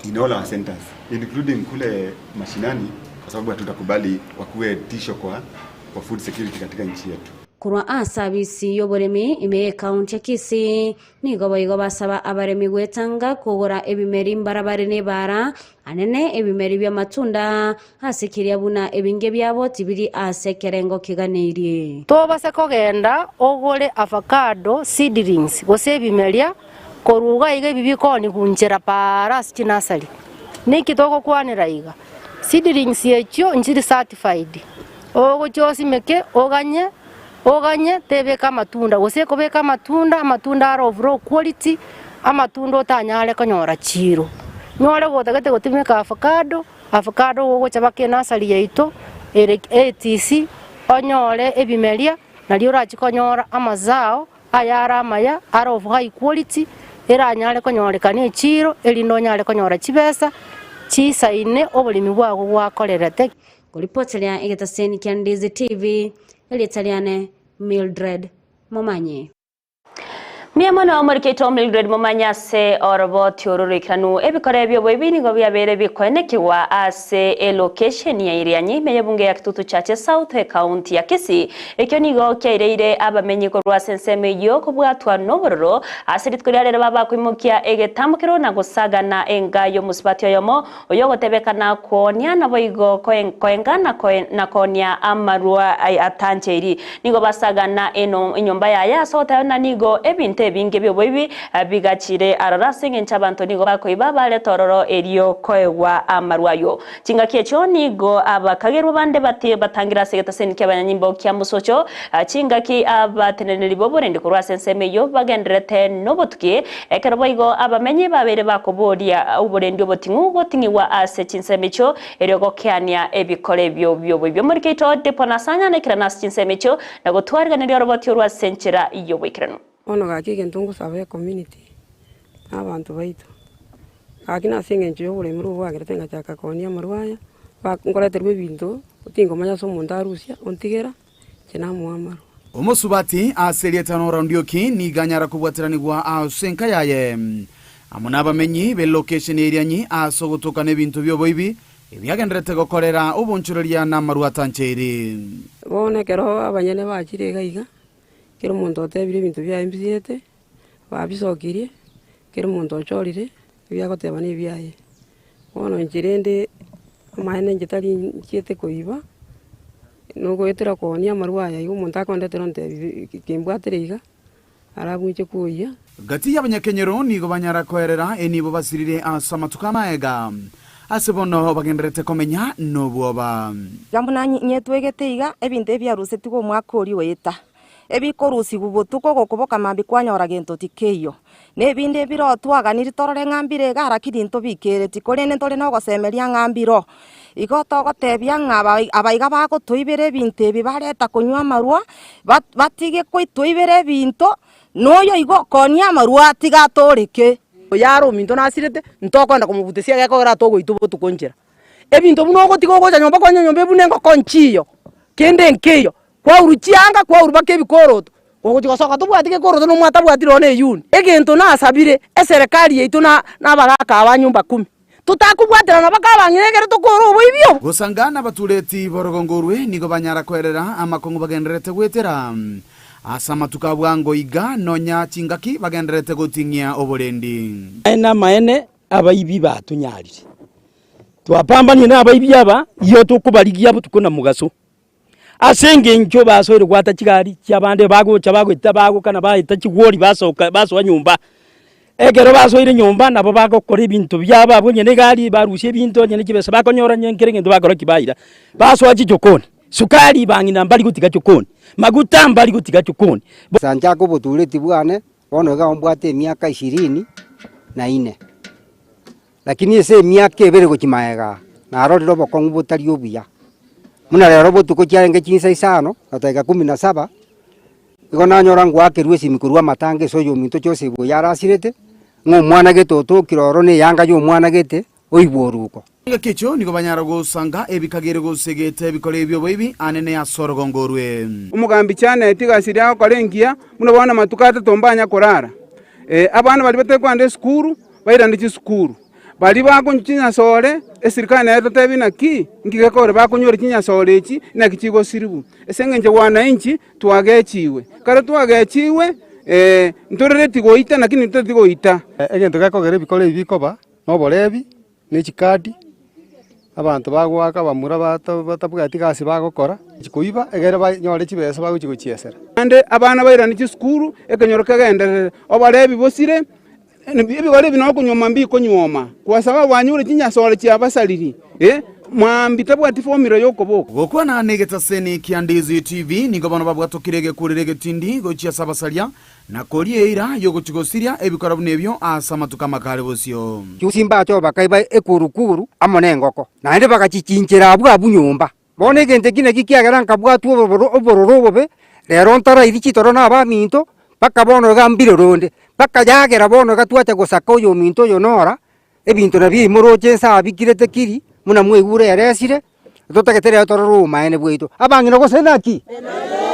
[SPEAKER 20] in all our centers including kule mashinani, kwa sababu hatutakubali wakuwe tisho kwa, kwa food security katika nchi yetu.
[SPEAKER 19] Korwa ase abisi y'oboremi ime y'ekaunti ya Kisii, nigo boigo basaba abaremi gwetanga kogora ebimeri mbarabare nebaara, anene ebimeri bi'amatunda, ase keria buna ebinge biabo tibiri ase ekerengo keganeirie.
[SPEAKER 12] Tobase kogenda ogore avocado seedlings gose ebimeria korwa iga iga ebi bikoonigwa nchera paara ase chinursery. Niki togokwanera iga? Seedlings echio nchiri certified, ogochia osimeke oganye oganye tebeka amatunda gose ekobeka amatunda, amatunda are of low quality, amatunda otanyare konyora chiiro. Nyore gotagete gotumeka avocado, avocado ogocha mpaka enursery yaito ere ATC onyore ebimeria nario orachie konyora amazao ayare amaya are of high quality eranyare konyorekana echiiro erinde onyare konyora chibesa chisaine oboremi bwago gwakorerete.
[SPEAKER 19] Koripoteria egetaseni kia Ndizi TV, erieta riane Mildred Momanyi.
[SPEAKER 10] Mbuya mono omorikeito Mildred Momanyi ase oroboti oro roikeranu. Ebikora ebi'oboibi nigo biabeire bikoenekigwa ase elocation ya Irianyi ime y'ebunge ya Kitutu Chache South ekaunti ya Kisii. Ekio nigo kiaireire abamenyi korwa ase ensemo eyio kobwatwa nobororo ase rituko ria rero babakoimokia egetambokero na gosagana enga y'omosubati oyomo Oyogotebekana koonia naboigo koenga na koonia amarwa atancheiri. Nigo basagana enyomba yaye ase ogoteba ng'a nigo ebinto ebinge bi'oboibi bigachire aroro ase engencho abanto nigo bakoiba bareta ororo erio koegwa amarwa ayio. Chingaki echio nigo abakagerwa bande batangire ase egetaseni ki'abanyanyimbo kia mosocho, chingaki abateneneri b'oborendi korwa ase ensemo eyio bagendererete nobotuki Ekero boigo abamenyi babeire bakoboria oborendi oboting'u goting'igwa ase chinsemo echio, erio gokeania ebikora ebio bi'oboibi. Omoriki oito Depo nasanyane ekerana ase chinsemo echio, na gotwariganeria oroboti orwo ase enchera y'oboikeranu.
[SPEAKER 21] Bono gaki egento ngosaba ecommunity na abanto baito, gaki nase eng'encho ya oboremi obo bwagerete ngachaka koonia amarwa aya, ba nkoreterwa ebinto tingomanya ase omonto arusia ontigera. Inche namoa amarwa.
[SPEAKER 22] Omosubati ase erieta Norah Ndioki nigo anyara kobwateranigwa ase enka yaye amo nabamenyi b'elokesheni ya Irianyi ase ogotoka n'ebinto bi'oboibi ebiagendererete gokorera obonchoreria na amarwa atancheiri.
[SPEAKER 21] Bono ekero abanyene bachire iga iga, kera omonto otebire ebinto biaye mbisirete, babisokirie, kera omonto ochorire, ebiagoteba nebiaye. Bono inche rende, amaene inche tari nchiete koiba, nogoetera koonia amarwa aya iga omonto akondetera ontebia kimbwatire iga, alafu inche koyia.
[SPEAKER 22] Gati y'abanyakenyoro nigo banyara koerera enibo basirire ase amatuko amaega, ase bono bagendererete komenya nobwoba.
[SPEAKER 23] Iga buna nyetwegete iga, ebinto ebi biarusetigwe omwaka oria oeta, ebikorusigwa botuko gokoboka mambia kwanyora gento tikeiyo. Na ebinde bire twaganiri torore ng'a mbire iga lakini ntobikereti, korende ntore nogosemeria ng'a mbiro. Igo togotebia ng'a aba iga bagotoibera ebinto ebi bareta konywa amarwa, batige koitoibera ebinto, na oyo igo okoonia amarwa atige atoreke.
[SPEAKER 24] Oyo are ominto nasirete, ntokogenda komobutesia gekogera atogoitwa botuko nchera. Ebinto buna ogotiga ogocha nyomba kwanyora nyomba ebuna engoko nchiyo, kende nkeiyo, kwaurwa chianga kwaurwa mpaka ebikoroto, ogochia gosoka tobwati gekoroto na omwana tabwati nonya na eyuni. Egento nasabire, eserekari yaito na na abagaka aba nyumba kumi, totakobwaterana mpaka abang'ina ekero tokora oboibi obo.
[SPEAKER 22] Gosanga nabatureti b'orogongo orwe nigo banyara koerera amakong'u bagendererete goetera ase amatuko a bwango iga, nonya chingaki bagendererete goting'ia oborendi.
[SPEAKER 25] Naende amaene abaibi batonyarire, twapambanire nabaibi aba, igo tokobarigia botuko na mogaso. Ase engencho basoire gwata chigari chi'abande bagocha bagoeta bagokana baeta chigwori basoka basoa nyomba. Ekero basoire nyomba nabo bagokora ebinto biabo abwo onye na egari barusia ebinto onye ne chibesa bakonyora onye kera egento bakora ki baira. Basoa chichokoni, sukari bang'ina mbari gotiga chokoni, maguta mbari gotiga chokoni.
[SPEAKER 14] Nchake obotureti bwane, bono iga mbwate emiaka ishirini na ine. Lakini ase emiaka ebere gochia magega aa, narorire obokong'u botari obuya. Buna rero botuko chiarenge chinsa isano na dakika kumi na saba, igo nanyora ngoakerwa esimi korwa amatanga ase oyominto Joseph oyio arasirete, Ng'a omwana gete otokire oro na eyanga y'omwana gete oigwe oruko.
[SPEAKER 22] Engaki echio nigo banyara gosanga ebikagere gose egete ebikore ebi'oboibi anene ase orogongo orwe.
[SPEAKER 2] Omogambi Janet egasi eria agokora engiya, buna bono amatuko atato mbanya korara. Abana baria batari kogenda esukuru, bairane chisukuru. Baria bakonywa chinyasore, eserikari nere etotebi naki, nki gekogera bakonyora chinyasore echi, naki chigosirigwa. Ase eng'encho wananchi twagechigwe, ekero twagechigwe ntorereti goita lakini ntoreti goita.
[SPEAKER 3] Egento gekogera ebikoro ebi bikoba, na oborebi, ne chikadi, abanto bagoaka abamura batabwati gasi bagokora, chikoiba egere banyore chibesa bagochi gochiesera.
[SPEAKER 2] Naende abana bairane chisukuru, ekenyoro kegenderere, oborebi bosire, ebigori ebi nokonyuoma mbikonyuoma, kwa sababu banyure chinyasore chiabasariri, mwambi tabwati formula yokoboka.
[SPEAKER 22] Gokwana negetaseni kia Ndizi TV nigo bono babwatokire egekurero egetindi gochia ase abasaria na koria eira y'ogochia gosiria ebikora buna ebio ase amatuko amakare bosio.
[SPEAKER 14] Juzi mbache bakaiba ekurukuru amo nengoko, naende bagachichinchera abwo abwo nyomba. Bono egento eki nakio kiagera nkabwatwa obororo obobe, rero ntarairi chitoro na abaminto, mpaka bono iga mbire ronde, mpaka yagera bono iga twacha gosaka oyominto oyo nora, ebinto nabio imoroche nse abikirete kiri, buna mwaigure eresire, totagete rero torore obomaene bwaito. Abang'ina gose naki?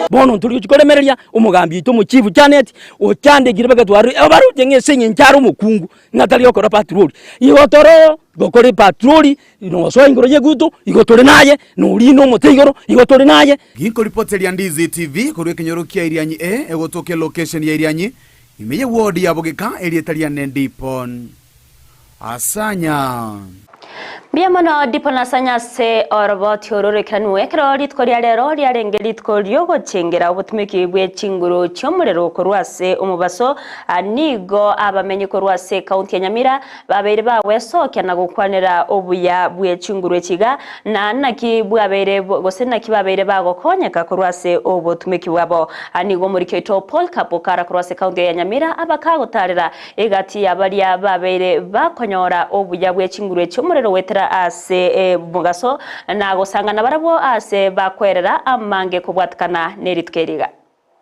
[SPEAKER 25] Bono ntori gochia koremereria omogambi oito omochief Janet, ochandekire mpaka twarorire, abaroche ng'a ase eng'encho are omokungu, ng'a tari gokora patrol. Igo toro gokora epatroli, nosoa igoro y'eguto, igo tore naye, norina omote igoro, igo tore naye.
[SPEAKER 22] Ginkoripoteria Ndizi TV korwa ekenyoro kia Irianyi A egotoka elocation ya Irianyi ime ye ward ya Bogeka erieta riane Dipon Asanya.
[SPEAKER 10] Mbuya mono Dipon Asanya ase oroboti oro roikeranwe ekero rituko ria rero riarenge rituko riogochengera obotumeki bwe chinguru chiomorero korwa ase omobaso nigo abamenyi korwa ase ekaunti ya Nyamira Babeire bagwesokia na gokwanera obuya bwe chinguru echi iga, na naki bwabeire gose naki babeire bagokonyeka korwa ase obotumeki bwabo. Aa nigo omoriki oito Paul Kapokara korwa ase county ya Nyamira abakagotarera egati ya baria babeire bakonyora obuya bwe chinguru echi omorero goetera ase mogaso na gosangana barabwo ase bakwerera amange kobwatikana nerituko eri iga.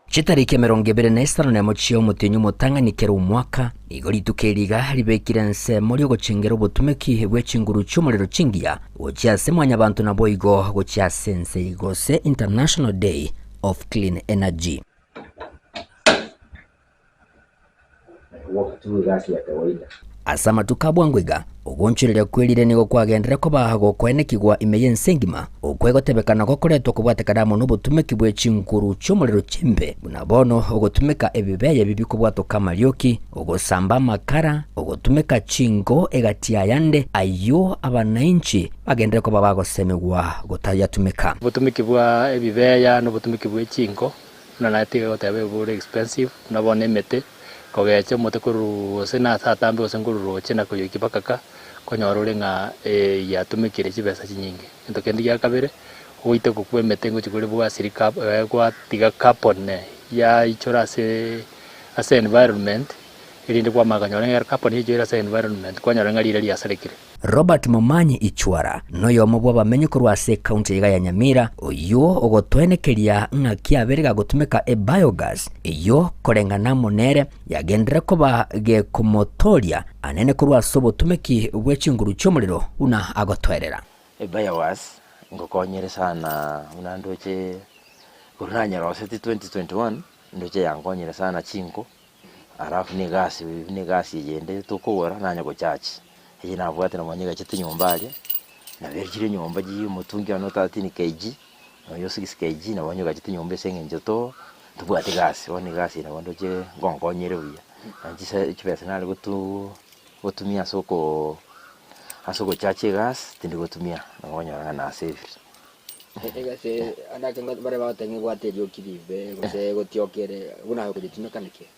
[SPEAKER 6] Chitariki emerongo ebere na isano nemo chi'omotienyi omotang'ani kera omwaka, nigo rituko eri iga ribekire ensemo ri'ogochengera obotumeki bwe chinguru chi'omorero chingiya gochia ase mwanyabanto naboigo gochia ase ense gose International Day of Clean Energy. Ase amatuko a bwango iga, ogoonchoreria kwerire nigo kwagenderere koba gokoenekigwa ime y'ense engima, okwo egotebekana gokoretwa kobwatekana amo nobotumeki bwe chinguru chi'omorero chimbe, buna bono ogotumeka ebibeya ebi bikobwatoka amarioki, ogosamba amakara, ogotumeka chingo egati y'ayande ayio abanainchi bagenderere koba bagosemigwa gotayatumeka.
[SPEAKER 4] Obotumeki bwa ebibeya na obotumeki bwe chinko Buna naye tiga goteba ebore expensive, buna bono emete, kogecha omote korwa gose na ase atambe gose nkorwa roche na koyoikia mpaka ka, konyora ore ng'a yatumekire chibesa chinyinge. Egento kende gia kabere, ogoiteka kwa emete ngochia kore bwasiri cab gwatiga carbon yaichora ase ase environment, erinde kwamanya konyora ng'a ekero carbon yaichoire ase environment, kwanyora ng'a riria riasarekire.
[SPEAKER 6] Robert Momanyi Ichwara noyomo bw'abamenyi korwa ase ekaunti iga ya Nyamira, oyio ogotoenekeria ng'aki abere gagotumeka ebiogas eyio koreng'ana amo nere yagenderere koba gekomotoria anene korwa ase obotumeki bwe chinguru chi'omorero buna agotoerera.
[SPEAKER 5] Ebiogas ngokonyere sana buna ndoche korwa nanyeroseti 2021 ndoche yankonyire sana chinko. Alafu na egasi buna egasi eye ende tokogora nanye gochachi, eye nabwate nabo nyegachete nyomba aria, nabo echire nyomba chii omotungi one o 13 kg, na oyo o 6 kg nabo nyegachete nyomba ase eng'encho to tobwati gasi, bono egasi eye nabo ndoche ngonkonyere buya, na chise chibesa nare gotu gotumia ase okoo ase ogochachi egasi tindi gotumia, nabo okonyora ng'a nasavire.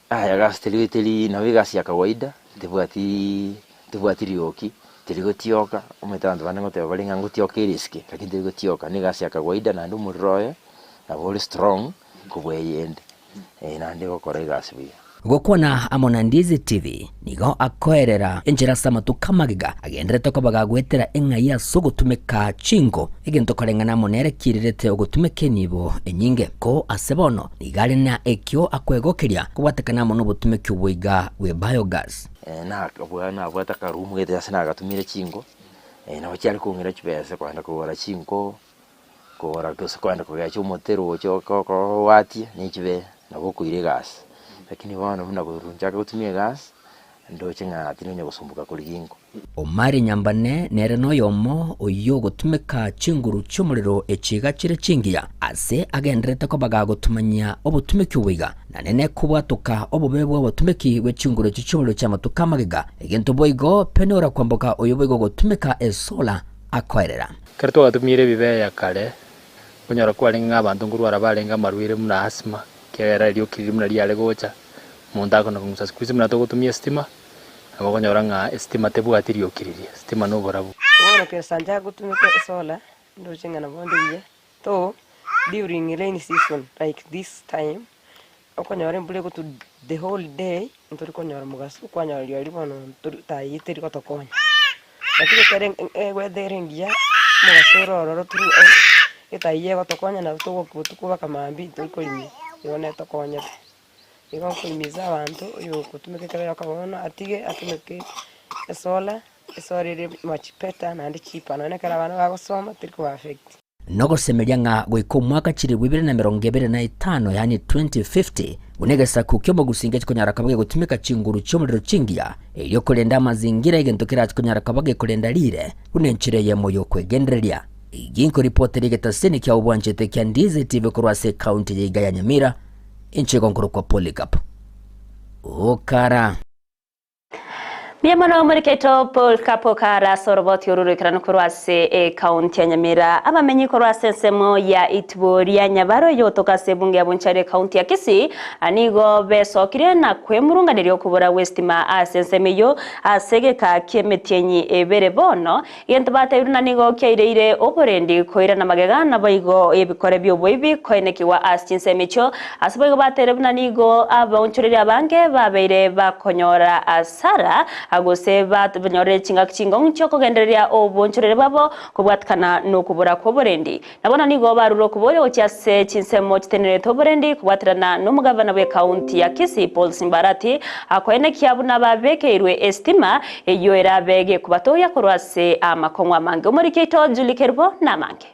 [SPEAKER 5] Aya egasi teri teri nabo egasi ya kawaida, tebwatiii tebwati rioki, teri gotioka, omanyete abanto bande ngoteba bare ng'a ngotioka ere esike, lakini teri gotioka, na egasi ya kawaida naende omorero oye, nabo ore strong kobua eyende, naende egokora egasi buya.
[SPEAKER 6] Gokwana amo na Ndizi TV nigo akoerera enchera ase amatuko amagega agenderete koba gagoetera eng'ai ase ogotumeka chinko, egento koreng'ana amo nere kiirerete ogotumeka enibo enyinge. Ko ase bono nigo are na ekio akwegokeria kobwatekana amo nobotumeki oboiga bwe biogas.
[SPEAKER 5] Nabwate akarumu gete ase nagatumire chinko, nabo chiare kong'ira chibesa kogenda kogora chinko, kogora gose kogenda kogecha omote roche okowatie ne chibesa, nabo okoira egasi. Lakini bono buna korwa nchake gotumia egasi, ndoche ng'a tinonya gosumbuka korigia inko.
[SPEAKER 6] Omari Nyambane nere noyomo oyio ogotumeka chinguru chi'omorero echiga chire chingiya, ase agendererete koba gagotumanyia obotumeki oboiga, na nene kobwatoka obobe bw'obotumeki bwe chinguru echi chi'omorero chi'amatuko amagega, egento boigo Penora kwamboka oyo boigo ogotumeka esola akoerera.
[SPEAKER 4] Ekero twagatumire ebibeya kare, okonyora kwarenge ng'a abanto nkorwara barenge amarwaire buna asthma, ekiagera erioki riria buna riare gocha, omonto akona kong'usa. Siku hizi buna togotumia estima, nabo okonyora ng'a estima tebwati rioki riria, estima na oborabu.
[SPEAKER 1] Bono kera nchake gotumeka esolar, ndoche ng'a nabo nde buya, though during rainy season like this time, okonyora embura egotwa the whole day, ntori konyora mogaso, kwanyora rirorio bono ntori tai teri gotokonya. Lakini ekero eweather ere engiya, omogaso ore ororo through etai egotokonya nabo togoka botuko mpaka mambia ntori korimia, igo netokonyete. Igo nkohimiza abanto, oyo ogotumeka ekero yoka bono atige atumeke esolar, esolar ere much better naende cheaper nonye ekero abana bagosoma teri koba affect.
[SPEAKER 6] Nogosemeria ng'a goika omwaka chilifu ibere na emerongo ebere na etano, yaani 2050, buna egesaku ki'omogusi ngechi konyara koba gegotumeka chinguru chi'omorero chingiya, erio korenda amazingira egento kerache konyara koba gekorenda riire, buna enchera eyemo y'okwegendereria. Eyio nkoripotera egetaseni kia obwanchete kia Ndizi TV korwa ase ekaunti ya iga ya Nyamira, inche igo nkorokwa Polycarp Okara.
[SPEAKER 10] Mbuya mono omoriketo Paul Kapo kare ase oroboti oru roikeranu korwa ase ekaunti ya Nyamira. Abamenyi korwa ase ensemo ya Itibo ria Nyabaro eyotoka ase ebunge ya Bonchari ekaunti ya Kisii nigo besokire na kwemurunganeria okobora gw'estima ase ensemo eyio ase egeka ki'emetienyi ebere bono. Egento batebire na nigo kiaireire oborendi koirana magega naboigo ebikore bi'oboibi koenekigwa ase chinsemo echio. Ase boigo bateire buna nigo abaonchoreria abange babeire bakonyora asara, gose banyorire chingaki chingong'u chi'okogendereria oboonchoreria bwabo kobwatikana nokobora kw'oborendi. Na bono nigo barure okoboria gochia ase chinsemo chitenenerete oborendi kobwaterana nomogavana bw'ekaunti ya Kisii Paul Simbarati akoenekia buna babekeirwe esitima eyio erabe gekobatogia korwa ase amakong'u amange. Omoriki oito Julie Kerubo namange.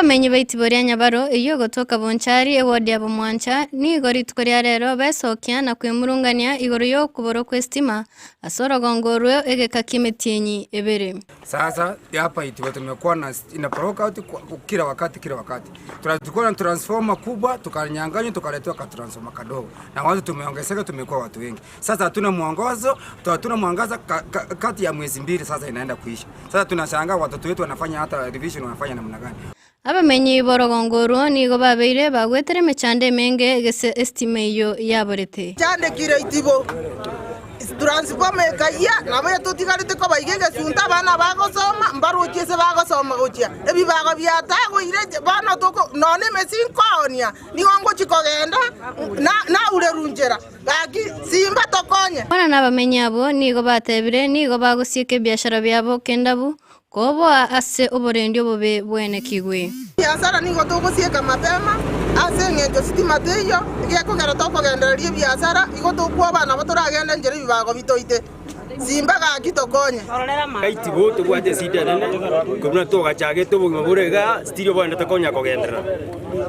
[SPEAKER 7] Abamenyi ba itibo ria Nyabaro, eyio egotoka Bonchari, ewodi ya Bomwancha, nigo rituko ria rero besokia na kwemurungania igoro y'okoborwa kw'esitima ase orogongo orwo egeka ki'emetienyi ebere.
[SPEAKER 9] Sasa hapa Itibo tumekuwa na ina blackout kwa kila wakati kila wakati. Tulikuwa na transformer kubwa tukanyang'anywa tukaletewa ka transformer kadogo. Na watu tumeongezeka tumekuwa watu wengi. Sasa hatuna mwongozo, hatuna mwangaza ka, ka, kati ya mwezi mbili sasa inaenda kuisha. Sasa tunashangaa watoto wetu wanafanya hata revision wanafanya namna gani?
[SPEAKER 7] Abamenyi b'orogongo orwo nigo babeire bagwetera emechando emenge gese esitima eyio yaborete.
[SPEAKER 10] Chandekire itibo, transformer ekayia, nabo etotigarete koba iga egesunte abana bagosoma mbarochie ase bagosoma gochia ebibago biatagoire bono toko nonya emesi nkoonia nigo ngochia kogenda naurerwa nchera gaki simba tokonye.
[SPEAKER 7] Bono nabamenyi abwo nigo batebire nigo bagosieka ebiashara biabo kendabu Koboa ase oborendi obobe bwenekigwe.
[SPEAKER 10] Ebiasara nigo togosieka mapema, ase engencho sitima teiyo, egekogera tokogendereria ebiasara, igo tokwoba nabo toragende enchera ebibago bitoite. Simba gaki tokonye.
[SPEAKER 11] Gaitibo tobwate esida enene, korwa buna togachagete obogima bore igaa, still oboende tokonya kogenderera.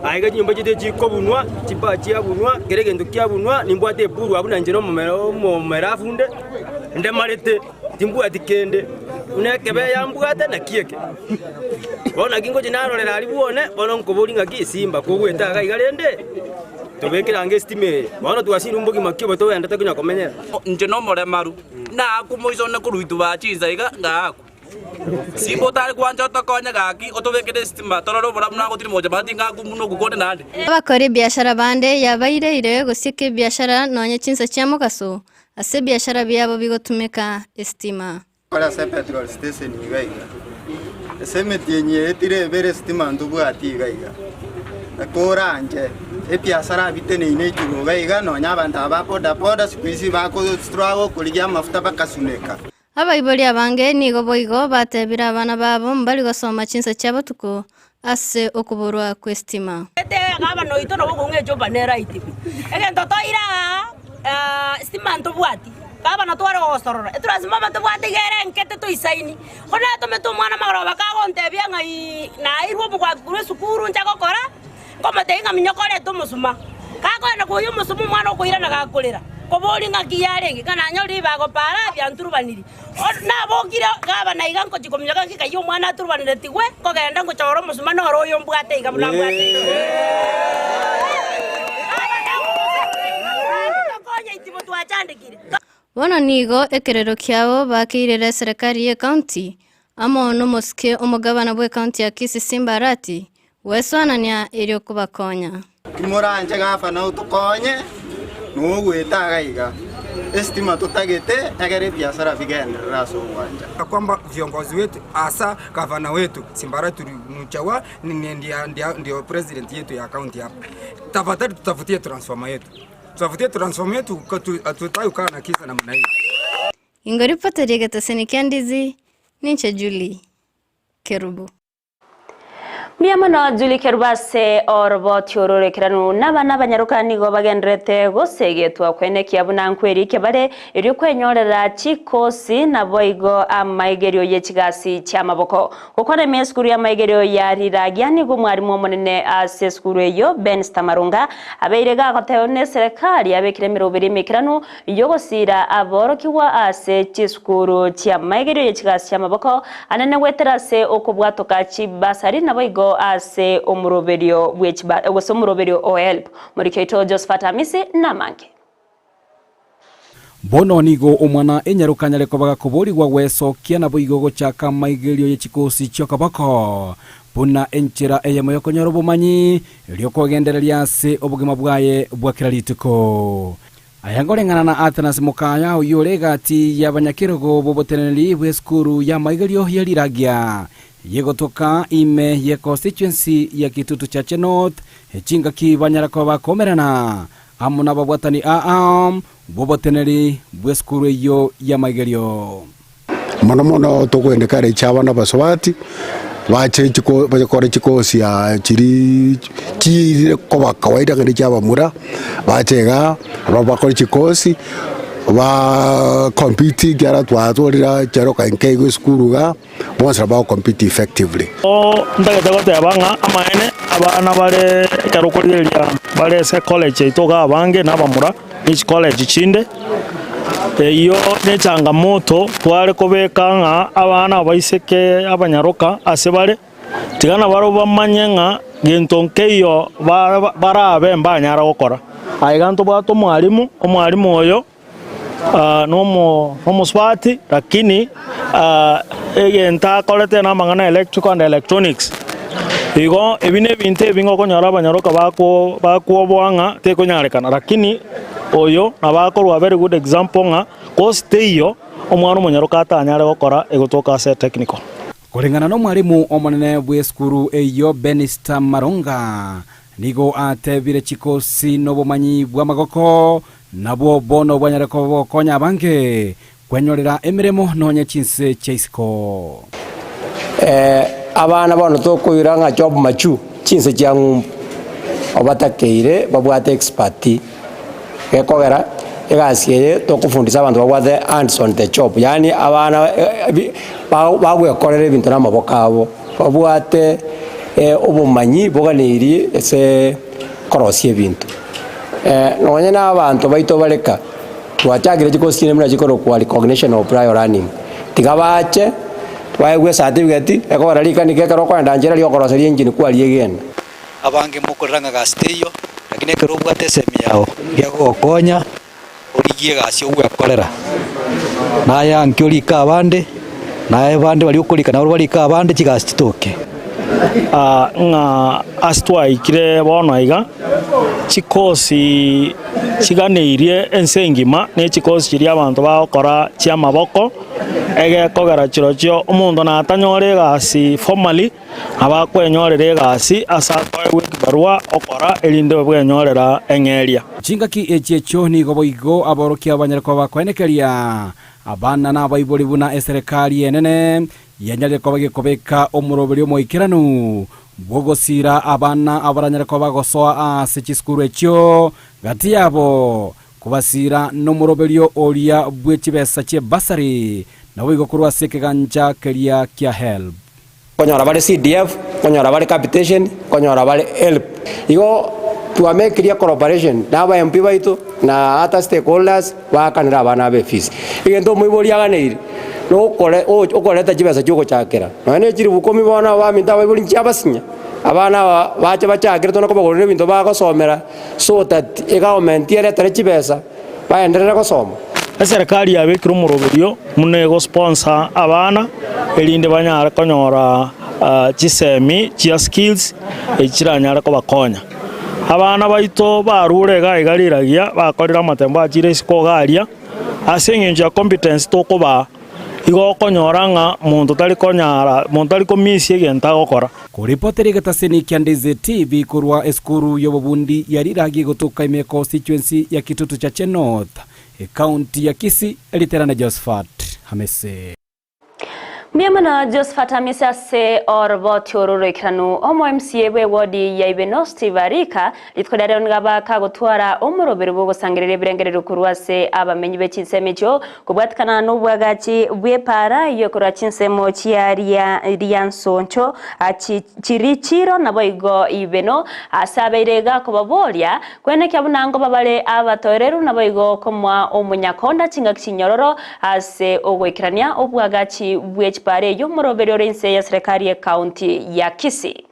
[SPEAKER 11] Aye iga chinyomba chiaito chikobunwa, chipaa chiabunwa, kera egento kiabunwa, nimbwate epuru abwo nainche na omomera omomerafu nde, ndemarete. Timbwati kende, buna ekebe yambwate naki eke. Bono naki ngochia narorera aria bwone, bono nkoboria ng'aki simba kogwete iga iga rende, tobekere ange estima eye. Bono twasirwe mbogima ki obo togendete konya komenyera.
[SPEAKER 12] Inche nomoremaru, naakwa moiso one korwa ituba chinsa iga ngaakwa. Simba otare gwancha otokonye gaki, otobekere esitima, torore oborabu nagotiri mocha mara tingakwa buna okwo konde naende.
[SPEAKER 7] Abakora ebiashara bande yabaireire gosieka ebiashara nonya chinsa chia mogaso, Ase ebiashara biabo bigotumeka esitima.
[SPEAKER 13] Kore ase epetrol station iga iga, ase emetienyi eye etire ebere esitima ntobwati iga iga, ekoranche ebiasara biteneine igoro iga iga nonya abanto aba ba boda boda siku hizi bako struggle korigia amafuta bakasuneka.
[SPEAKER 7] Abaibori abange nigo boigo batebire abana babo mbari gosoma chinsa chia botuko ase okoborwa kw'esitima.
[SPEAKER 15] Ete gavana oito nabo okong'a echopa nere aitebe. Egento toire aa sitima ntobwati, gavana tware gogosorora, etransformer tobwate iga ere enke tetoisaini. Ko natomete omwana maroba kagontebia ng'a ii nairwe omogwaki korwa esukuru ncha gokora, Nkomotebia ng'a minyoka orete omosuma. Gakoenda koyia omosuma omwana okoirana gakorera, koboria ng'aki yarenge, ng'a nanyorire ribaga para bianturubaniri. Nabokire gavana iga ngochia kominyoka ng'aki kayia omwana aturubaneretigwe, nkogenda ngochora omosuma noro oyo mbwate iga buna mbwate iga. Tokonye itibo twachandekire.
[SPEAKER 7] Bono nigo ekerero kiabo bakeirere eserekari y'ecounty amo nomosike omogabana bw'ecounty ya Kisii Simba Arati Gwesoanania erio kobakonya.
[SPEAKER 13] Timoranche gavana otokonye nogoeta iga iga, esitima totagete egere ebiasara bigenderere ase ogwancha.
[SPEAKER 9] Kwamba viongozi wetu hasa gavana wetu Simbara tulimchagua ndio president yetu ya county hapa, tafadhali tutafutie transformer yetu, tutafutie transformer yetu hatutaki kukaa na kisa namna hii.
[SPEAKER 7] Ingoripoteria egeteseni kia Ndizi, ninche Julie Kerubo.
[SPEAKER 10] Mbuya mono Julie Kerubo ase oroboti oro oroikeranu nabana abanyaroka nigo bagendererete gosegetwa kwenekia buna nkwerikia bare erio kwenyorera chikosi naboigo amaigerio ye chigasi chiamaboko. Gokwana ime esukuru y'amaigerio ya Riragia nigo omwarimu omonene ase esukuru eyio Benster Marunga abeire gagotebwa neserekari abekire emeroberi emeikeranu y'ogosiira aborokigwa ase chisukuru chi'amaigerio ye chigasi chi'amaboko anene goetera ase okobwatoka chibasari naboigo ase omoroberio bwe chiba gose omoroberio o HELB. Moriki oito Josephat Amisi namange.
[SPEAKER 16] Bono nigo omwana enyaroka anyare koba gakoborigwa gwesokia naboigo gochaka amaigerio ye chikosi chi'okoboko, buna enchera eyemo y'okonyora obomanyi, erio kogendereria ase obogima bwaye bwa kera rituko. Aya nkoreng'ana na Athanasi Mokaya, oyio ore egati y'abanyakerogo b'oboteneneri bw'esukuru y'amaigerio ye riragia yegotoka ime ye constituency ya Kitutu Chache North, chingaki banyara koba bakomerana amo nababwatani aa b'oboteneneri bw'esukuru eyio y'amaigerio.
[SPEAKER 17] Mono mono togoencourage abana abasubati bache chiko bakore chikosi aa chiria chiire koba kawaida naende chia abamura, bache igaa nabo bakore chikosi, ba compete ekiagera twatwarire ekero nke iga esukuru igaa, bonsi nabo bago compete effectively.
[SPEAKER 18] Ntagete goteba ng'a amaene abana bare ekero okorigereria bare ase ecollege yaito iga abange na abamura. ne chicollege chinde, eyio nechangamoto tware kobeka ng'a abana abaiseke abanyaroka ase bare, tiga nabarobwo bamanye ng'a gento nkeiyo ba- barabe mbanyara gokora. Aye iga ntobwate omwalimu, omwalimu oyo nomo nomosubati lakini egento akorete na amang'ana ya electrical and electronics. Igo ebi na ebinto ebinge okonyora abanyaroka bako bakwoboa ng'a tekonyarekana, lakini oyo nabo akorwa very good example ng'a course teiyo omwana omonyaroka atanyare gokora egotoka ase technical.
[SPEAKER 16] Koreng'ana nomwalimu omonene bw'esukuru eyio Benista Maronga nigo atebire chikosi nobomanyi bw'amagoko nabwo bono bwanyare koba bogokonya abange Kwenyorera emeremo nonye chinse chia isiko.
[SPEAKER 26] Abana bono tokoira ng'a job machu chinse chia ng'umbu obatakeire babwate expert gekogera egasi eye tokofundisa abanto babwate hands on the job yaani abana bagwekorera ebinto na amaboko abo babwate obomanyi boganeirie ase korosia ebinto. Nonye na abanto baito bareka. Twachakire chikosi chinde buna chikorokwa recognition of prior learning. Tiga bache, baegwe ecertificate, ekogera rikanika ekero okoenda nchera riokoroseria engine kwariegena.
[SPEAKER 27] Abange mokorera ng'a gasi teiyo, lakini ekero obwate esemi yao gegogokonya origie egasi ogwekorera. Naye ankio orike abande, naye bande baria okorika nabo barike abande chigasi chitoke.
[SPEAKER 18] Ng'a ase twaikire bono iga, chikosi. Chiganeirie ense engima ne chikosi chiria abanto bagokora chi'amaboko, egekogera chirochio omonto natanyore egasi formally, nabo akwenyorera egasi ase akoegwa ekibarua okora erinde bwenyorera eng'eria.
[SPEAKER 16] Chingaki echi echio nigo boigo aborokia banyare koba bakoenekeria abana na abaibori buna eserekari enene yanyarire koba gekobeka omoroberio omoikeranu bw'ogosiira abana abaranyare koba bagosoa ase chisukuru echio, gati yabo kobasiira nomoroberio oria bwe chibesa chi'ebasari, naboigo korwa ase ekegancha keria kia HELB.
[SPEAKER 26] Konyora bare CDF, konyora bare capitation, konyora bare HELB. Igo twamekirie cooperation na aba MP baito na other stakeholders baakanere abana aba efees. Egento omoibori aganeire nokore okoreta chibesa chiogochakera. Nonya ne chilifu ikomi bono abaminto abaibori nchiabasinya, abana aba bache bachakere tone kobagorera ebinto bagosomera so that egovernment eretere chibesa baenderere gosoma.
[SPEAKER 18] Eserekari yabekire omoroberio buna egosponsor abana erinde banyare konyora chisemi chia skills echi chiranyare kobakonya. Abana baito barure iga iga riragia bakorire amatembo achire isiko iga aria, ase eng'encho ya competence tokobaa, igo okonyora ng'a monto tari konyara monto tari komisia egento agokora.
[SPEAKER 16] Koripotera egetaseni kia Ndizi TV korwa esukuru y'obobundi ya Riragi egotoka ime constituency ya Kitutu Chache North, Ekaunti ya Kisii, Riterane Josephat Hamisi.
[SPEAKER 10] Mbuya mono Josephat Hamisi ase oroboti oro roikeranu. Omo MCA bw'ewodi ya Ibeno Steve Arika rituko ria rero nigo bakagotwara omoroberi bw'ogosangereria ebirengererio korwa ase abamenyi be chinsemo echio Kobwatikana nobwagachi bw'epaara eyio ekorwa chinsemo chia riansoncho chiri chiiro naboigo ibeno, ase abeire iga kobaboria, Kwenekia buna nkoba bare abatoereru naboigo komoa omonyakonda chingaki chinyororo ase ogoikerania obwagachi bwe chipaara eyio omoroberi ore inse ya serekari y'ecounty ya Kisii.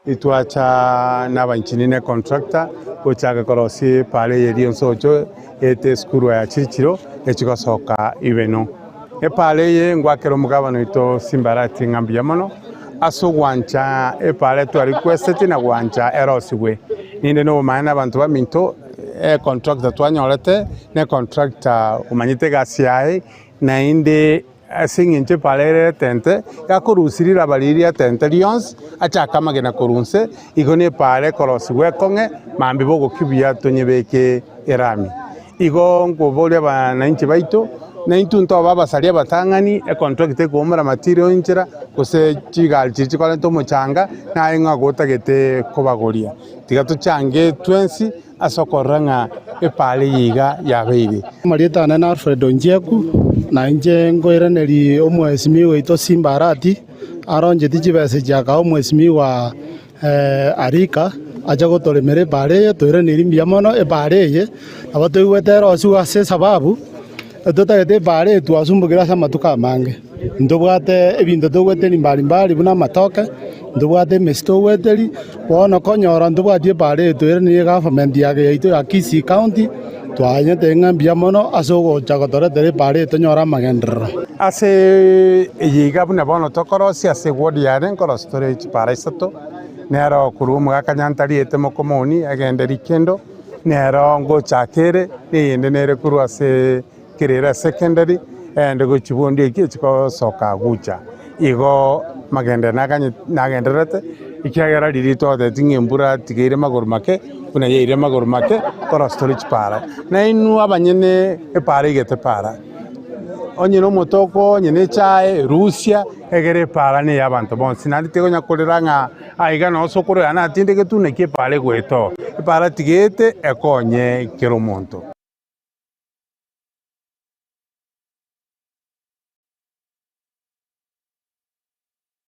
[SPEAKER 2] Itwacha nabainchini ne contractor gochaka korosia epaara eye rionsi ocho ete esukuru ya Chirichiro echigosoka Ibeno. Epaara eye ngwakera omogabana oito Simbarati ng'a mbuya mono ase ogwancha epaara etwarequesteti na gwancha erosigwe. Ninde nobomaene na abanto baminto econtractor twanyorete ne contractor omanyete egasi yaye naende Ase engencho epaara ere etente, yakorusia riraba riria ri'etente rionsi, achake amagena korwa inse, igo nepaara ekorosigwa ekong'e, mambia bogokia buya tonyebeke erami. Igo nkoboria abananchi baito, naintwe ntobe abasaria abatang'ani, econtract ekoumora material inchera, gose chigari chiria chikorenta omochanga, naye ng'a gotagete kobagoria. Tiga tochange twensi. Ase okorora ng'a epaara eye iga yabeire.
[SPEAKER 3] Amarieta ane na Alfred Onchieku, na inche nkoiraneria omwesimigwa oito Simba Arati, aronchetie chibesa echi akaa omwesimigwa Arika, ache gotoremera epaara eye, toiranerie mbuya mono epaara eye, nabo toigwete erosiwe ase esababu, totagete epaara eye twasumbokire ase amatuko amange. Ntobwate ebinto togweteri mbari mbari buna amatoke, ntobwate emesi togweteri, bono konyora ntobwati epaara eye toiranerie egovernment yaito ya Kisii County, twanyete ng'a mbuya mono ase ogocha gotoretera epaara eye tonyore amagenderero.
[SPEAKER 2] Ase eye iga buna bono tokorosia ase eward yane nkorosia tore chipara isato, nero korwa omogaka Nyantari Mokomoni agende Rikendo, nero ngochaka ere, na eyende nere korwa ase Kerera Secondary, eyende gochia bondi ekio echigosoka gocha. Igo magenderero naganye nagendererete, ekiagera riria twatebeti ng'a embura tiga eire magoro make, buna yaeire magoro make, korosia tore chipara. Nainwe abanyene epara egete para, onye na omotoko, onye na echae, rusia, egere epara na eya abanto bonsi. Naende tigonya korera ng'a aiga noo sokoro yane atindegetwe naki epara egoeta oo. Epara tiga eete ekonye kera omonto.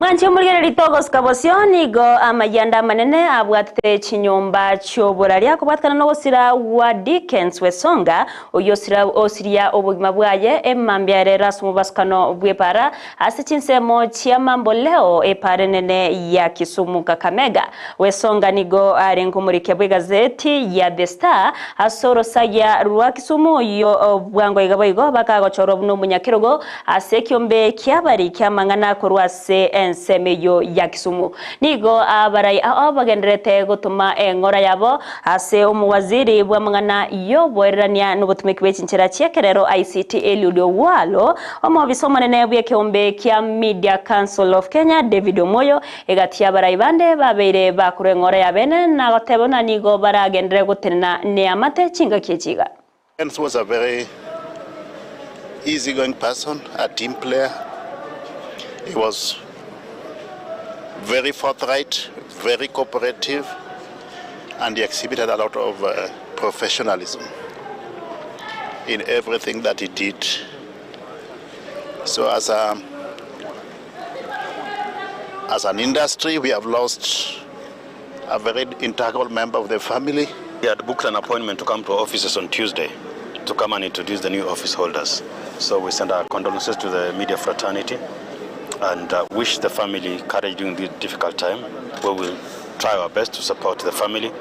[SPEAKER 10] Mwanche omorigereria togosuka bosio nigo amayianda amanene abwatete chinyomba chi'oboraria kobwatikana nogosira gwa Dickens Wesonga oyio osiria obogima bwaye emambia ere ase omobasukano bw'epara ase chinsemo chia Mamboleo epara enene ya Kisumu Kakamega. Wesonga nigo arenge omorikia bw'egazeti ya The Star ase orosagia rwa Kisumu oyio bwango iga boigo bakagochorwa buna omonyakerogo ase ekiombe ki'abariki amang'ana korwa ase ense. ensemo eyio ya Kisumu. Nigo abarai ao bagendererete gotoma eng'ora yabo ase omowaziri bw'amang'ana y'oboererania nobotumeki bwe chinchera chi'ekerero ICT Eliud Owalo, omobisa omonene bw'ekeombe kia Media Council of Kenya David Omoyo, egati y'abarai bande babeire bakorwa eng'ora ya bene na goteba buna nigo baragenderere gotenena neamate chingaki echi iga.
[SPEAKER 8] Evans was a very easygoing person, a team player. He was very forthright, very cooperative, and he exhibited a lot of uh, professionalism in everything that he did. So as a as an industry, we have lost a very integral member of the family.
[SPEAKER 14] He had booked an appointment to come to our offices on Tuesday to come and introduce the new office holders. So we send our condolences to the media fraternity and uh, wish the family courage during this difficult time. We will try our best to support the family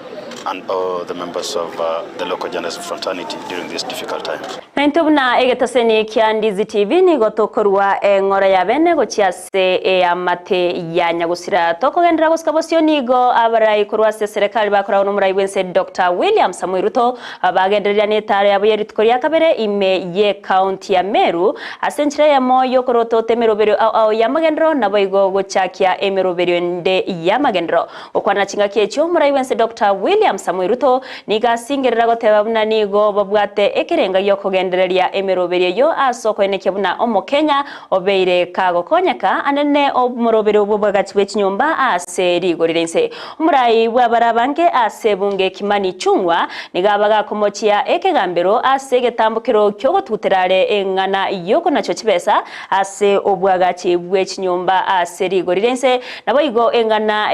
[SPEAKER 14] and all the members of uh, the local journalism fraternity during this difficult time.
[SPEAKER 10] Na intwe buna egetaseni kia Ndizi TV nigo tokorua eng'ora ya bene gochia ase eamate ya nyagusira. Tokogenderera gosika bosio nigo abarai korwa ase eserekari bakoragwa nomorai bwense Doctor William Samoei Ruto bagendereria netaro yabo ye rituko ria kabere ime ye county ya Meru ase enchera eyemo yokorotota emeroberio ao ao yamagenderero naboigo gochakia emeroberio ende yamagenderero. Gokwana chingaki echio, omorai bwense Doctor William Samoei Ruto nigo asingerera goteba buna nigo babwate ekerenga giokogendereria emeroberio eyio ase okoenekia buna Omokenya obeire kagokonyeka anene omoroberio bw'obwagachi bwe chinyomba ase rigori ri'ense. Omorai bw'abare abange ase ebunge Kimani Ichung'wa nigo aba gakomochia ekegambero ase egetambokero ki'ogotugutera are eng'ana y'okonachwa chibesa ase obwagachi bwe chinyomba ase rigori ri'ense, naboigo eng'ana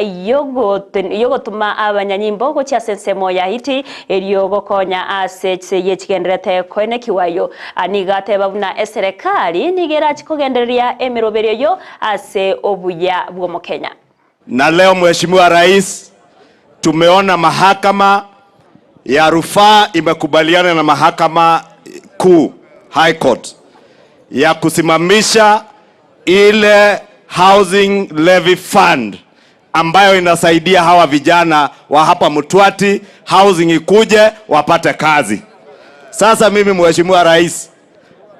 [SPEAKER 10] y'ogotoma abanyanyimbo gochia ase ensemo ya Haiti, erio gokonya ase chisegi echigendererete koenekigwa ayio. Nigo ateba buna eserekari nigo erache kogendereria emeroberio eyio ase obuya bw'Omokenya.
[SPEAKER 19] Na leo Mheshimiwa Rais, tumeona mahakama ya rufaa imekubaliana na mahakama kuu High Court ya kusimamisha ile housing levy fund ambayo inasaidia hawa vijana wa hapa Mtwati housing ikuje wapate kazi. Sasa mimi Mheshimiwa Rais,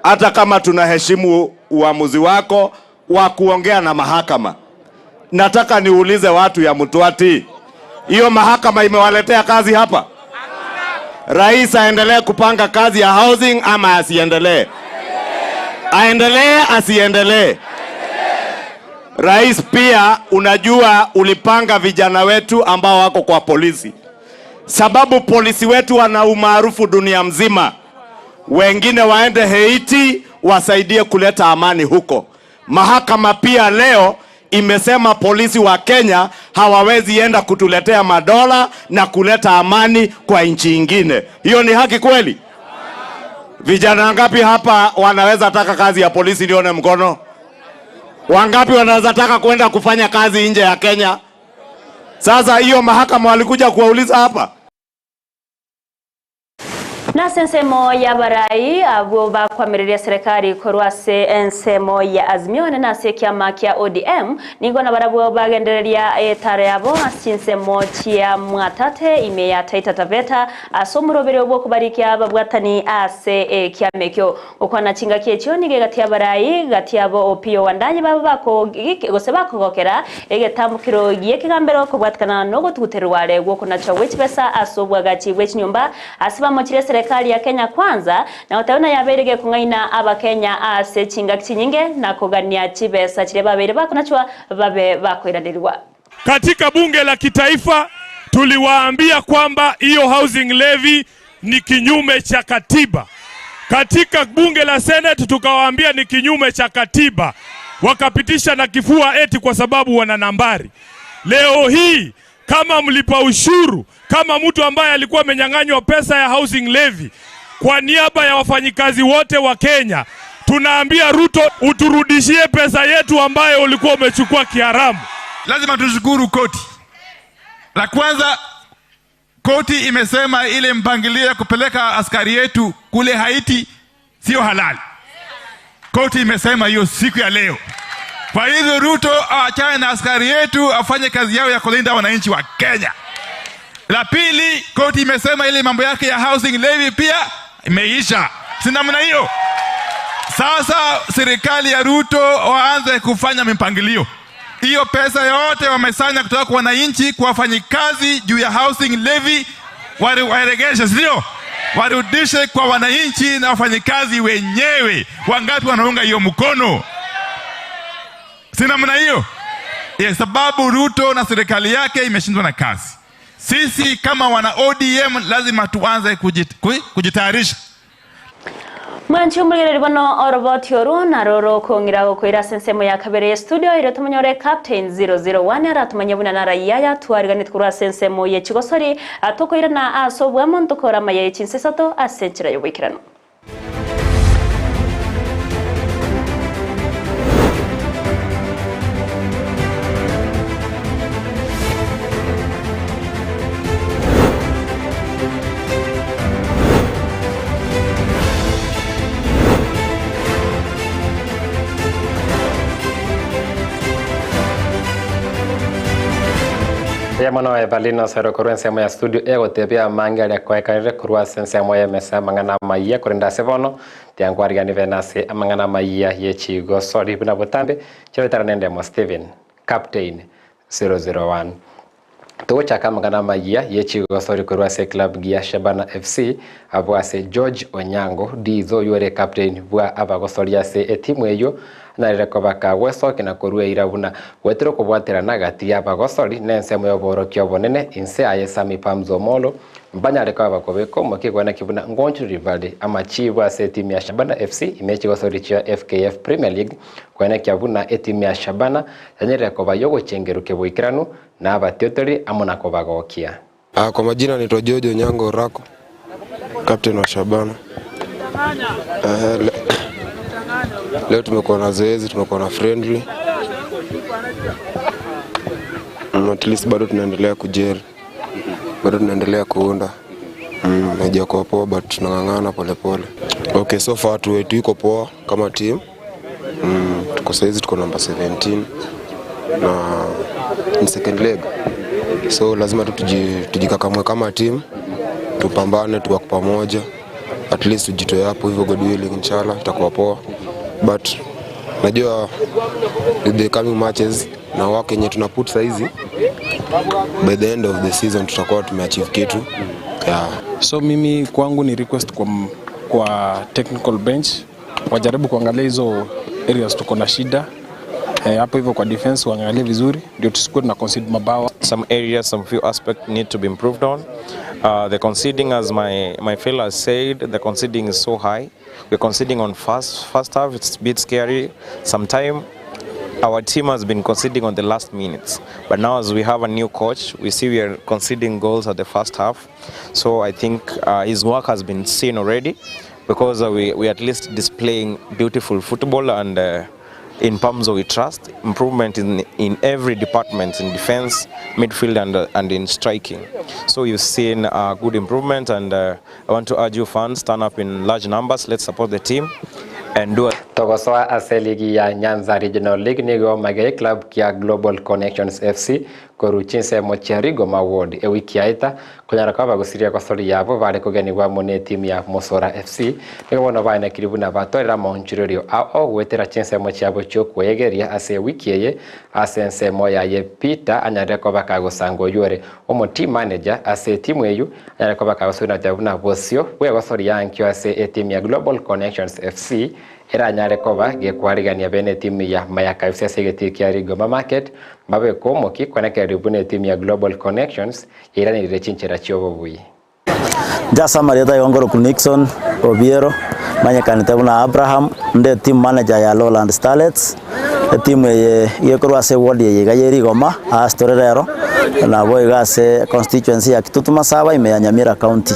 [SPEAKER 19] hata kama tunaheshimu uamuzi wako wa kuongea na mahakama, nataka niulize watu ya Mtwati, hiyo mahakama imewaletea kazi hapa? Rais aendelee kupanga kazi ya housing ama asiendelee? Aendelee asiendelee? Rais, pia unajua ulipanga vijana wetu ambao wako kwa polisi, sababu polisi wetu wana umaarufu dunia mzima. Wengine waende Haiti wasaidie kuleta amani huko. Mahakama pia leo imesema polisi wa Kenya hawawezi enda kutuletea madola na kuleta amani kwa nchi ingine. Hiyo ni haki kweli? Vijana wangapi hapa wanaweza taka kazi ya polisi? Nione mkono. Wangapi wanaweza taka kwenda kufanya kazi nje ya Kenya? Sasa hiyo mahakama walikuja kuwauliza hapa?
[SPEAKER 10] Nase ensemo y'abarai abwo bakwamireria serikali korwa ase ensemo ya Azimio ene nase ekiama kia ODM nigo nabarabwo bagendereria etaro yabo ase chinsemo chia Mwatate ime ya Taita Taveta ase omoroberio bw'okobarikia ababwatani ase ekiama ekio. Gokwana chingaki echio nigo egati y'abarai gati yabo Opiyo Wandayi babe bako gose bakogokera egetambokero gi'ekegambero kobwatikana nogotuguterwa are gw'okonachwa gwe chibesa ase obwagachi bwe chinyomba Ase bamochire eserekari ya Kenya Kwanza, na goteba buna yabeire gekong'aina Abakenya ase chingaki chinyinge na kogania chibesa chiria babeire bakonachwa babe bakoiranerigwa.
[SPEAKER 20] Katika bunge la kitaifa tuliwaambia kwamba hiyo housing levy ni kinyume cha katiba. Katika bunge la Senate tukawaambia ni kinyume cha katiba, wakapitisha na kifua eti kwa sababu wana nambari. Leo hii kama mlipa ushuru, kama mtu ambaye alikuwa amenyang'anywa pesa ya housing levy, kwa niaba ya wafanyikazi wote wa Kenya tunaambia Ruto, uturudishie pesa yetu ambayo ulikuwa umechukua kiharamu.
[SPEAKER 21] Lazima tushukuru koti. La kwanza, koti imesema ile mpangilio ya kupeleka askari yetu kule Haiti sio halali. Koti imesema hiyo siku ya leo. Kwa hivyo Ruto awachane na askari yetu, afanye kazi yao ya kulinda wananchi wa Kenya. La pili, koti imesema ile mambo yake ya housing levy pia imeisha, si namna hiyo? Sasa serikali ya Ruto waanze kufanya mipangilio. Hiyo pesa yote wamesanya kutoka kwa wananchi, kwa wafanyikazi juu ya housing levy waregeshe, sio warudishe kwa wananchi na wafanyikazi wenyewe. Wangapi wanaunga hiyo mkono? Si namna hiyo? Yeah, sababu Ruto na serikali yake imeshindwa na kazi. Sisi kama wana ODM lazima tuanze kujitayarisha.
[SPEAKER 10] Mwanchi omorigereria bono oroboti oru naro rokong'ira gokoira ase ensemo ya kabere ye studio erio tomonyore Captain 001 aratomanye buna naraiya yatwariganeti korwa ase ensemo ye chigosori tokoirana ase obwamo ntokore amaya ye chinsa isato ase enchera y'oboikeranu.
[SPEAKER 1] Mbuya mono Evelyn Osero korwa ensemo ya studio egotebia amange aria koekanire korwa ase ensemo y'emesa amang'ana amayia korende ase bono tiankwarigani bene ase amang'ana amayia ye chigosori buna botambe chiabetara nendemo Stephen Captain 001 Togochaka amang'ana amayia ye chigosori korwa ase eclub gia Shabana FC abwo ase George Onyango Dizo oywo ore captain bwa abagosori ase etimu eyio anyarire koba kagwesokia na korua eira buna goetera okobwaterana gati y'abagosori na ensemo y'oboorokia obonene inse aye Sammy Pamzo Omollo mbanyare koba bakobeka omokia kweneki buna ngonchoreri bare amachibu ase etimu ya Shabana FC ime y'chigosori chia FKF Premier League kwenekia buna etimu ya Shabana yanyarire koba yogochengerwa keboikeranu na abatiotori amo na kobagokia.
[SPEAKER 4] Ah, kwa majina naitwa George Onyango Orako, captain wa Shabana. Eh, le, leo tumekuwa na zoezi, tumekuwa na friendly. Mm, at least bado tunaendelea kujeri, bado tunaendelea kuunda mm, haijakuwa poa but tunang'ang'ana polepole. Okay, so far tu wetu iko poa kama team mm, tuko saizi tuko namba 17 na ni second leg so lazima tu tujikakamue kama team tupambane tuwak pamoja at least tujitoe hapo hivyo God willing inshallah itakuwa poa but najua with the coming matches na work yenye tuna put saizi by the end of the season tutakuwa tumeachieve kitu yeah.
[SPEAKER 5] So mimi kwangu ni request kwa, kwa technical bench wajaribu kuangalia hizo areas tuko na shida eh, hapo hivyo kwa defense waangalie vizuri ndio tusikuwe tuna concede mabao.
[SPEAKER 22] Some areas, some few aspects need to be improved on. Uh, the conceding, as my, my fellow has said, the conceding is so high. We're conceding on first, first half, it's a bit scary. Sometime our team has been conceding on the last minutes. But now as we have a new coach, we see we are conceding goals at the first half. So I think uh, his work has been seen already because uh, we, we are at least displaying beautiful football and uh, in Pamzo we trust improvement in, in every department in defense, midfield and, uh, and in striking. So you've seen uh, good improvement and uh, I want to urge you fans, turn up in large numbers, let's support the team and do
[SPEAKER 1] Togosoa ase ligi ya Nyanza Regional League nigo magei club kia Global Connections FC korwa chinsemo chia Rigoma Ward ewiki yaeta konyara koba gosiria gosori yabo bare kogenigwa amo ne etimu ya Mosora FC nigo bono baenekiri buna batwarire amaonchorerio ao goetera chinsemo chiabo chiokweegeria ase ewiki eye ase ensemo yaye Peter anyarire koba kagosanga oywo ore omo team manager ase etimu eywo anyare koba kagosori buna bosio bwegosori ankio ase etimu ya Global Connections FC eranyare koba gekwarigania bene etimu ya Mayaka FC ase egetii kia Rigoma Market mbabeke omoki kwenekereria buna etimu ya Global Connections yairanirire chinchera chi'obobui.
[SPEAKER 23] Inche ase amarieta igo nkorokwa Nixon Obiero, manyekanete buna Abraham, nde team manager ya Lowland Starlets, etimu eye iga ekorwa ase eward eye iga ya Rigoma ase tore rero, naboigo ase constituency ya Kitutu Masaba ime ya Nyamira County.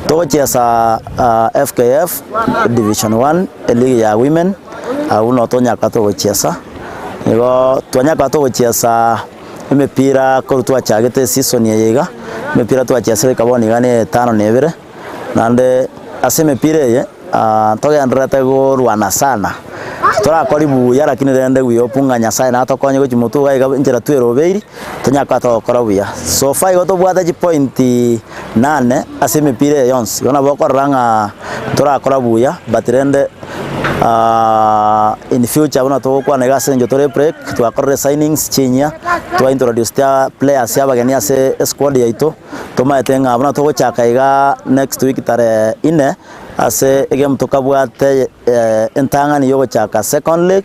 [SPEAKER 23] Togochiesa FKF Division One, eligi ya women, abwo noo tonyaka togochiesa, igo twanyaka togochiesa emepira korwa twachagete eseason eye iga, emepira twachiesire eka bono iga na etano na ebere, naende ase emepira eye togendererete korwana sana. Torakori buya lakini rende we hope ng'a Nyasaye natokonye gochia motwe iga iga enchera twerobeiri, tonyare koba togokora buya. So far igo tobwate chipoint nane ase emepira eye yonsi, igo nabo okorora ng'a torakora buya but rende in future buna togokwana iga ase eng'encho tore ebreak, twakorire signings chinyia, twa introduced players abageni ase esquad yaito, tomaete ng'a buna togochaka igaa next week tarehe inne, ase egemu tokabwate entang'ani y'ogochaka second leg,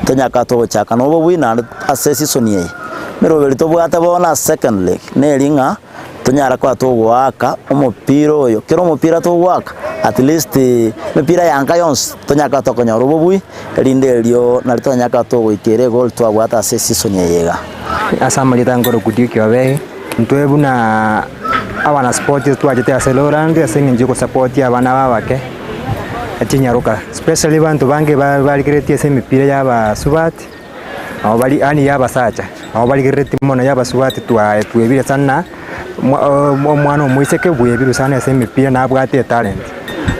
[SPEAKER 23] tonyaka togochaka na obobui naende ase eseason eye. Emeroberi tobwate bono ase second leg, neri ng'a tonyare koba togoaka omopira oyo, kera omopira togoaka at least emepira ya nka yonsi tonyare koba tokonyora obobui, erinde erio nario tonyare koba togoikera egoal twabwate ase eseason eye iga.
[SPEAKER 6] Ase amarieta nkorokwa Duke Obey, intwe buna abanaspoti twachete ase Lowland ase eng'encho ya ogosapotia abana aba abake, chinyaroka especially abanto bange barigereretie ase emepira ya abasubati, nabo bari yaani ya abasacha, nabo barigereretie mono ya abasubati twaye twebire sana, omwana omoiseke bwebirwe sana ase emepira nabwate etalent.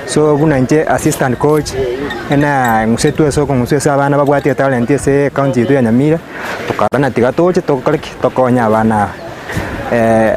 [SPEAKER 6] So buna inche assistant coach, ena ng'usetwe ase okong'uswa ase abana babwate etalent ase ecounty yaito ya Nyamira, tokarora tiga toche tokore ki? Tokonye abana aba.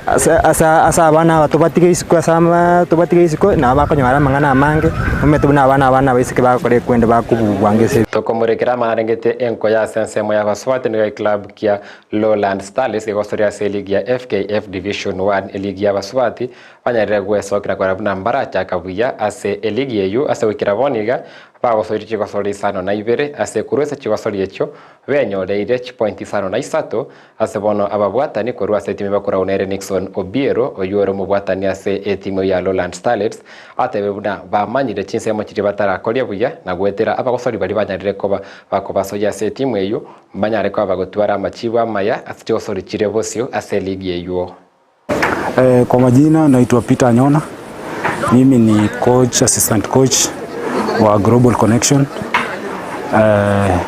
[SPEAKER 6] Ase ase ase abana aba tobatige isiko ase ama tobatige isiko nabo bakonyora amang'ana amange, omanyete buna abana abana abaiseke bagokora ekwende bakobugwa ngese.
[SPEAKER 1] Tokomorekera amarengete enkoyo ase ensemo y'abasubati nigo eclub kia Lowland Starlets gegosoria ase eligi ya FKF Division One eligi y'abasubati banyarire gwesokera korora buna mbarachaka buya ase eligi eyio ase goikera bono iga bagosoirie chigosori isano na ibere ase korwa ase chigosori echio benyoreire chipointi isano na isato Ase bono ababwatani korwa ase etimu bakoragwa nere Nixon Obiero, oyio ore omobwatani ase etimu ya Lowland Starlets, atebe buna bamanyire chinsemo chiria batarakoria buya na goetera abagosori baria banyarire koba bakobasoyia ase etimu eyio mbanyare koba bagotwara amachibu amaya ase chigosori chire bosio ase eligi eyio.
[SPEAKER 11] Kwa majina naitwa Peter Anyona. Mimi ni coach, assistant coach wa Global Connection. Eh,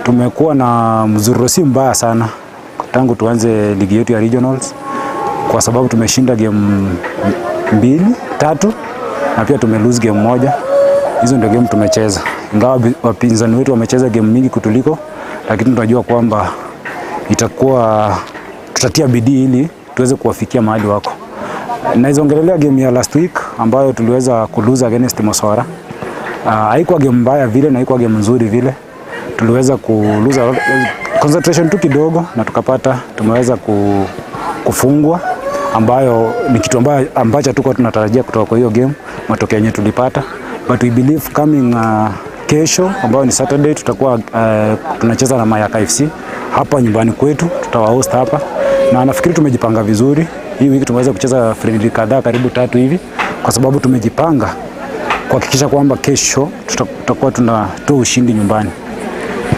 [SPEAKER 11] tumekuwa na mzururo si mbaya sana tangu tuanze ligi yetu ya regionals kwa sababu tumeshinda game mbili tatu na pia tume lose game moja. Hizo ndio game tumecheza, ingawa wapinzani wetu wamecheza game mingi kutuliko, lakini tunajua kwamba itakuwa tutatia bidii ili tuweze kuwafikia mahali wako. Naweza ongelelea game ya last week ambayo tuliweza kulose against Mosora. Haikuwa game mbaya vile na haikuwa game nzuri vile. Tuliweza kulose concentration tu kidogo na tukapata tumeweza kufungwa ambayo ni kitu ambayo ambacho hatukuwa tunatarajia kutoka kwa hiyo game, matokeo yenye tulipata, but we believe coming kesho ambayo ni Saturday tutakuwa tunacheza na Mayaka FC hapa nyumbani kwetu, tutawahost hapa na nafikiri tumejipanga vizuri. Hii wiki tumeweza kucheza friendly kadhaa karibu tatu hivi, kwa sababu tumejipanga kuhakikisha kwamba kesho tutakuwa tunatoa ushindi nyumbani.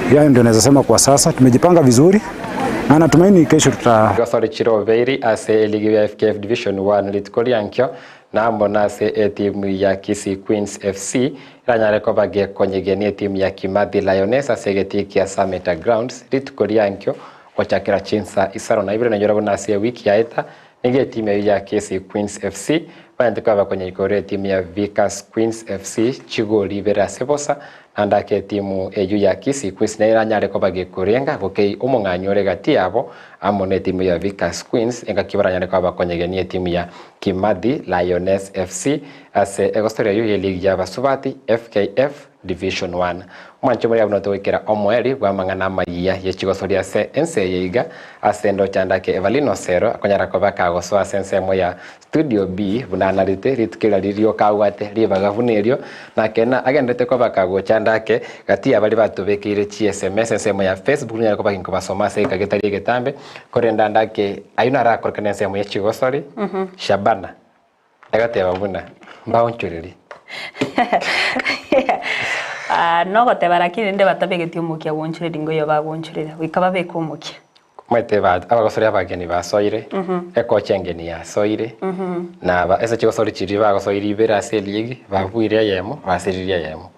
[SPEAKER 11] Hayo ndio naweza sema kwa sasa, tumejipanga vizuri na natumaini kesho tuta
[SPEAKER 1] Gosori Chirobeiri ase eligi ya FKF Division 1 rituko riankio namo nase etimu ya Kisii Queens FC iranyare koba gekonyegenia etimu ya Kimathi Lioness ase egetii kia Sameta Grounds rituko riankio gochakera chinsa isano na ibere nanyora buna ase ewiki yaeta nigo etimu eyio ya Kisii Queens FC banyarete koba bakonyegora etimu ya Vickers Queens FC chigori ibere ase bosa naende ake etimu eyio ya Kisii Queens nere eranyare koba gekorenga gokei omong'anyi ore gati yabo amo na etimu ya Vickers Queens engaki baranyare koba bakonyegenia etimu ya Kimathi Lioness FC ase egosoria eyio ye ligi y'abasubati FKF Division 1. Omwancho moria buna togoikera omoerio bw'amang'ana amayia ye chigosoria ase ense eye iga ase endochanda ake Evelyn Osero akonyara koba kagosoa ase ensemo ya Studio B buna anarete rituko eria ririoka abwate ribaga buna erio nakena agenderete koba kagochanda ake gati ya baria batobekeire chi sms ensemo ya Facebook nonyare koba ginkobasoma ase egeka getari egetambe korende ande ake ayio narakorekane ensemo ye chigosori Shabana agateba buna mbaonchorerie.
[SPEAKER 10] Ah, nogoteba lakini rende batabegeti omokia gwonchoreria ngoyo bagwonchoreria goika babeke omokia.
[SPEAKER 1] Omanyete ba abagosori abageni basoire, ekocha engeni yasoire, na aba ase chigosori chiria bagosoire ibere ase eligi, babuire eyemo, basiririe eyemo.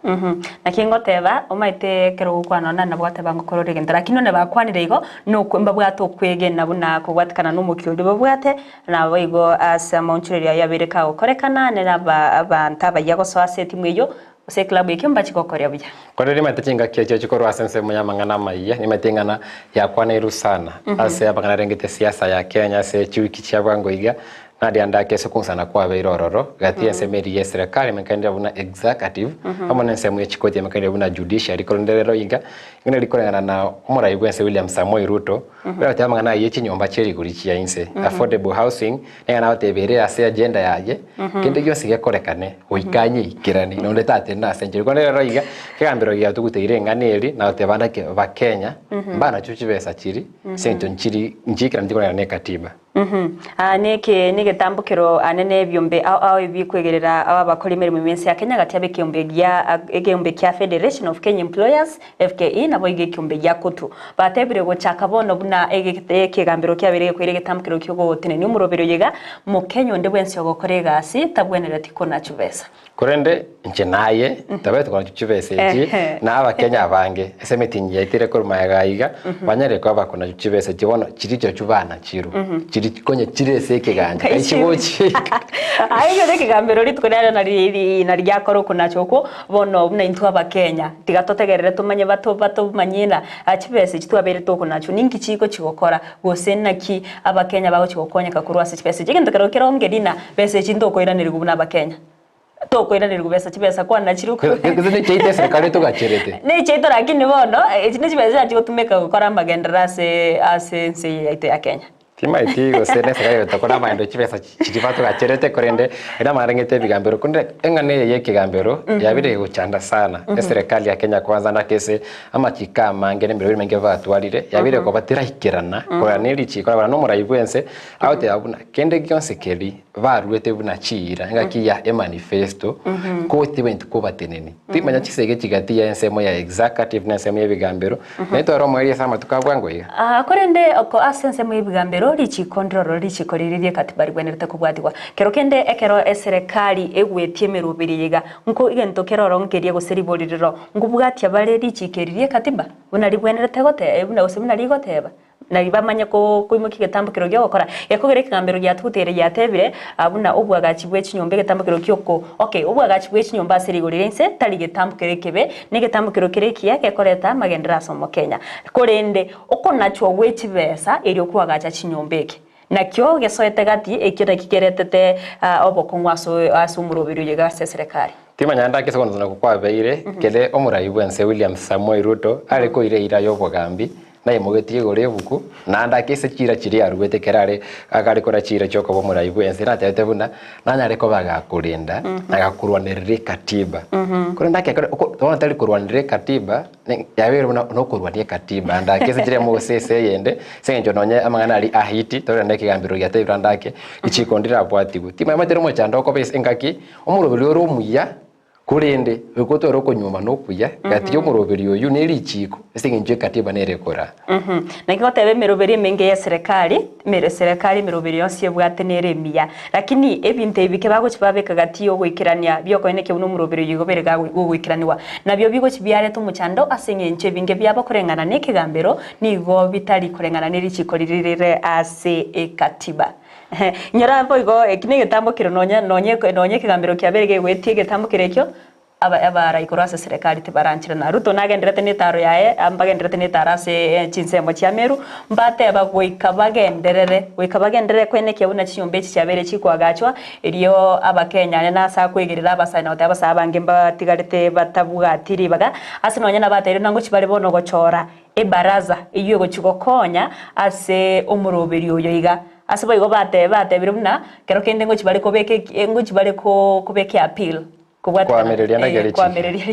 [SPEAKER 10] Naki ngoteba, omanyete ekero ogokwana onde nabo gwateba ngokora ore egento, lakini onye bakwanire igo, nokwe mbabwate okwegena buna kobwatekana na omokia oria babwate, naboigo ase amaonchorerio ayio abeire kagokorekana, nere aba abanto abayia gosoa ase etimu eyio. Gose eklabu ekio mbachi gokoria buya.
[SPEAKER 1] Korende nimanyete chingaki echio chikorwa ase ensemo y'amang'ana amayia, nimanyete ing'ana yakwanirwe sana ase amang'ana arengete siasa ya Kenya ase chiwiki chia bwango iga, naria ndake ase okong'usana kwabeire ororo gati y'ensemo eria y'eserekari emenyekanire buna executive amo na ensemo ye chikoti emenyekanire buna judiciary. Korende rero iga, ing'ana rikoreng'ana na omorai bwense William Samoei Ruto, oria ogoteba amang'ana ayio ye chinyomba chie rigori chia inse, affordable housing, Nigo nagoteba ere ase agenda yaye, kende gionsi gekorekane, goika anyeikeranie, na onde tatenena ase enchera. Korende rero iga, ekegambero giatuguteire eng'ana eri, nagoteba naki Abakenya, mbanachwe chibesa chiria, ase eng'encho nchiri nchiikeranu chikoreng'ana na ekatiba.
[SPEAKER 10] Aa neke negetambokero anene ebiombe ao ao ebikwegerera ao abakori emeremo ime ense ya Kenya gati abe ekeombe gia ekeombe kia Federation of Kenya Employers, FKE, naboigo ekeombe gia Kotu. Batebire gochaka bono buna ekegambero kiabeire gekoira egetambokero ki'ogotenenia omoroberi oyo iga, Mokenya onde bwensi ogokora egasi tabwenereti konachwa besa.
[SPEAKER 1] Korende inche naye tabwenereti konachwa chibesa echi, na Abakenya abange ase emitingi yaito ere korwa magega aiga, banyare koba bakonachwa chibesa echi bono chiria chirochio banachirwe, chiria konya chire ase ekeganja kai chigochika.
[SPEAKER 10] Aye ekio nekegambero rituko riaye nari riakora okonachwa okwo, Bono buna intwe Abakenya, tiga totegerere tomanye bato batomanyie na chibesa echi twabeire tokonachwa ninki chigochi gokora, gose naki Abakenya bagochi gokonyeka korwa ase chibesa echi. Egento kero keronge rina besa echi ntokoiranerigwa buna Abakenya. Tokoiranerigwa besa chibesa kwanachirwe korwa
[SPEAKER 1] Gose nechiaito eserikari etogacherete.
[SPEAKER 10] Nechiaito lakini bono, echi nechibesa chiachi gotumeka gokora amagenderero ase ase ense eye yaito ya Kenya.
[SPEAKER 1] Timaeti gose neserikari egotokora amaendo chibesa chiria batogacherete korende ere amarengete ebigambero korende eng'ana eye yekegambero yabire egochanda sana eserekari ya Kenya Kwanza naki ase amachiko amange na emeremo emenge batwarire yabire koba teraikerana korana ne richiko korana na omorai bwense agoteba buna kende gionsi keri baruete buna chiira engaki ya emanifesto ko tibanyeti kobatenenia. Timanya chisegi chigati ya ensemo ya executive na ensemo y'ebigambero, naye tware omoerio ase amatuko a bwango iga.
[SPEAKER 10] Aa, korende oko ase ensemo y'ebigambero, richiiko ndiroro richiiko riria ri'ekatiba rigwenerete kobwatigwa. Kero kende ekero eserekari egwetie emeroberi eye iga, nko egento keroro nkeria gose ribori riro, nkobwatia bare richiiko eri ri'ekatiba buna ribwenerete gote buna gose buna rigoteba. Nari bamanye koimokia egetambokero gi'ogokora. Gekogera ekegambero giatuguteire giatebire, buna obwagachi bwe chinyomba egetambokero ki'oko okay, obwagachi bwe chinyomba ase rigori ria inse tari getambokero ekebe, negetambokero kere ekiya gekoreta amagenderero ase omokenya. Korende okonachwa gwe chibesa erio kwagacha chinyomba eke, nakio gesoete gati ekio nakio keretete obokong'u ase omoroberi oyo iga ase eserekari.
[SPEAKER 1] Timanya ndake ase ogonosana okwo kwabeire, kere omorai bw'ense William Samoei Ruto are koira eira y'obogambi, Naimogetie igoro ebuku, naende ake ase chiira chiria aruete ekero are akare kora chiira chi'okoba omorai bw'ense, natebete buna nanyare koba agakorenda na agakorwanerera ekatiba. Korende ake ekero oko bono tari korwanerera ekatiba, ne yabeire buna nokorwania ekatiba ande ake ase chiria mose ase eyende, ase eng'encho nonye amang'ana aria ahiti, tore na ekegambero giatebire ande ake, richiko ndirabwatigwe. Timanyeti omochando okoba ase engaki, omoroberi ore omuya. Korende goika otware okonyuoma nokuya, gati y'omoroberi oyio ne richiiko, ase engencho ekatiba nere ekoraa.
[SPEAKER 10] Naki goteba emeroberi emenge y'eserekari, emere serekari emeroberi yonsi ebwate nere emiya. Lakini ebinto ebi bike bagochi babeka gati y'ogoikerania biokoenekia buna omoroberi oyio igo bere gogoikeranigwa. Nabio bigochi biareta omochando ase eng'encho ebinge biabo koreng'ana nekegambero nigo bitari koreng'ana nerichiko riria rire ase ekatiba. Inyora boigo eki negetambokero nonya nonya nonya ekegambero kiabeire kegoetia egetambokero ekio, aba abarai korwa ase serekari tibarancherana. Ruto nagendererete na etaro yaye, mbagendererete na etaro ase chinsemo chia Meru, mbateba goika bagenderere, goika bagenderere koenekia buna chinyomba echi chiabeire chikoagachwa, erio abakenya aye nase akoegerera abasae na goteba abasae abange mbatigarete batabwati ribaga, ase nonya nabatebirie buna ngochia bare bono gochora Ebaraza eyio egochia gokonya ase omoroberio oyo iga. Ase boigo bate batebire buna kero kende ngochia bare kobeka eki ngochia bare ko kobeka eappeal kobwatekana
[SPEAKER 1] Koamereria ndagera
[SPEAKER 10] eh
[SPEAKER 1] echi.
[SPEAKER 10] koamereria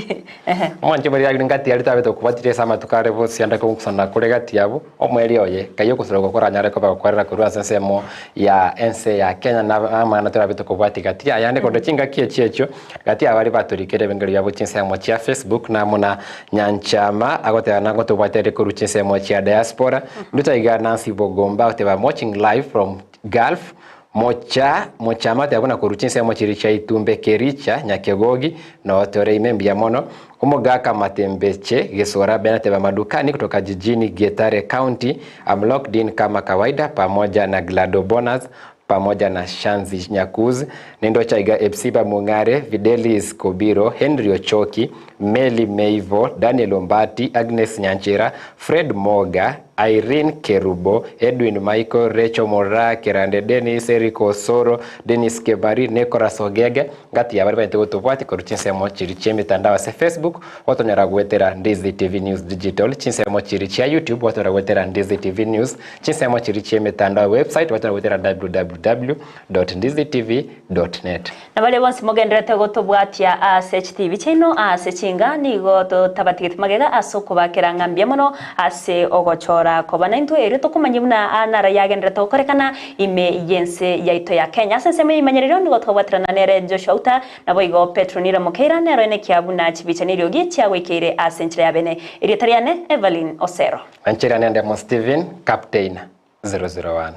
[SPEAKER 10] ehe.
[SPEAKER 1] Omwanchi oria agire ngati aria tabete okobwatiria ase amatuko are bosio ande kogusana kore gati yabo, omoerio oye, kai ogosura okwo koranyare koba gokwerera korwa ase ensemo ya ense ya Kenya na amang'ana torabete kobwatia gati yaye ande korende chingaki echio echio Gati y'abaria batorikire ebingerio biabo chinsemo chia Facebook na amo na Nyanchama agoteba nagotobwate ere korwa chinsemo chia diaspora. Nduta iga Nancy Bogomba agoteba I'm watching live from Gulf. Mocha Mochama agoteba buna korwa chinsemo chiria chia Itumbe Kericha Nyakegogi noo tore ime mbuya mono. Omogaka Matembeche Gesora Ben ateba madukani kutoka jijini Getare County I'm locked in kama kawaida pamoja na Glado Bonus. pamoja na Shanzi Nyakuz, Nindocha iga Epsiba Mung'are, Fidelis Kobiro, Henry Ochoki, Meli Meivo, Daniel Ombati, Agnes Nyanchera, Fred Moga, Irene Kerubo, Edwin Michael, Rachel Mora, Kerande Dennis, Eric Osoro, Dennis Kebari, Nicholas Ogege, ngati ya bari baete gotobwati korwa chinsemo chiri chia emitandao ase Facebook, gotonyora goetera Ndizi TV News Digital, chinsemo chiri chia YouTube, gotonyora goetera Ndizi TV News, chinsemo chiri chia emitandao website, gotonyora goetera www.ndizitv.net.
[SPEAKER 10] Na baria bonsi mogendererete gotobwatia ase chitibi chiaino ase chinga, nigo totabatigeti magega ase okobakera ng'a mbuya mono ase ogochora koba naintwe, erio tokomanyia buna naro yagendererete gokorekana ime y'ense yaito ya Kenya. Ase ensemo y'ebimanyererio nigo twabwaterana nere Joshua Uta, naboigo Petronila Mokeira nero enekia buna chibicha neriogi chiagoikeire ase enchera ya bene. Erieta riane Evelyn Osero.
[SPEAKER 1] Enchera nende Mo Steven, Captain 001.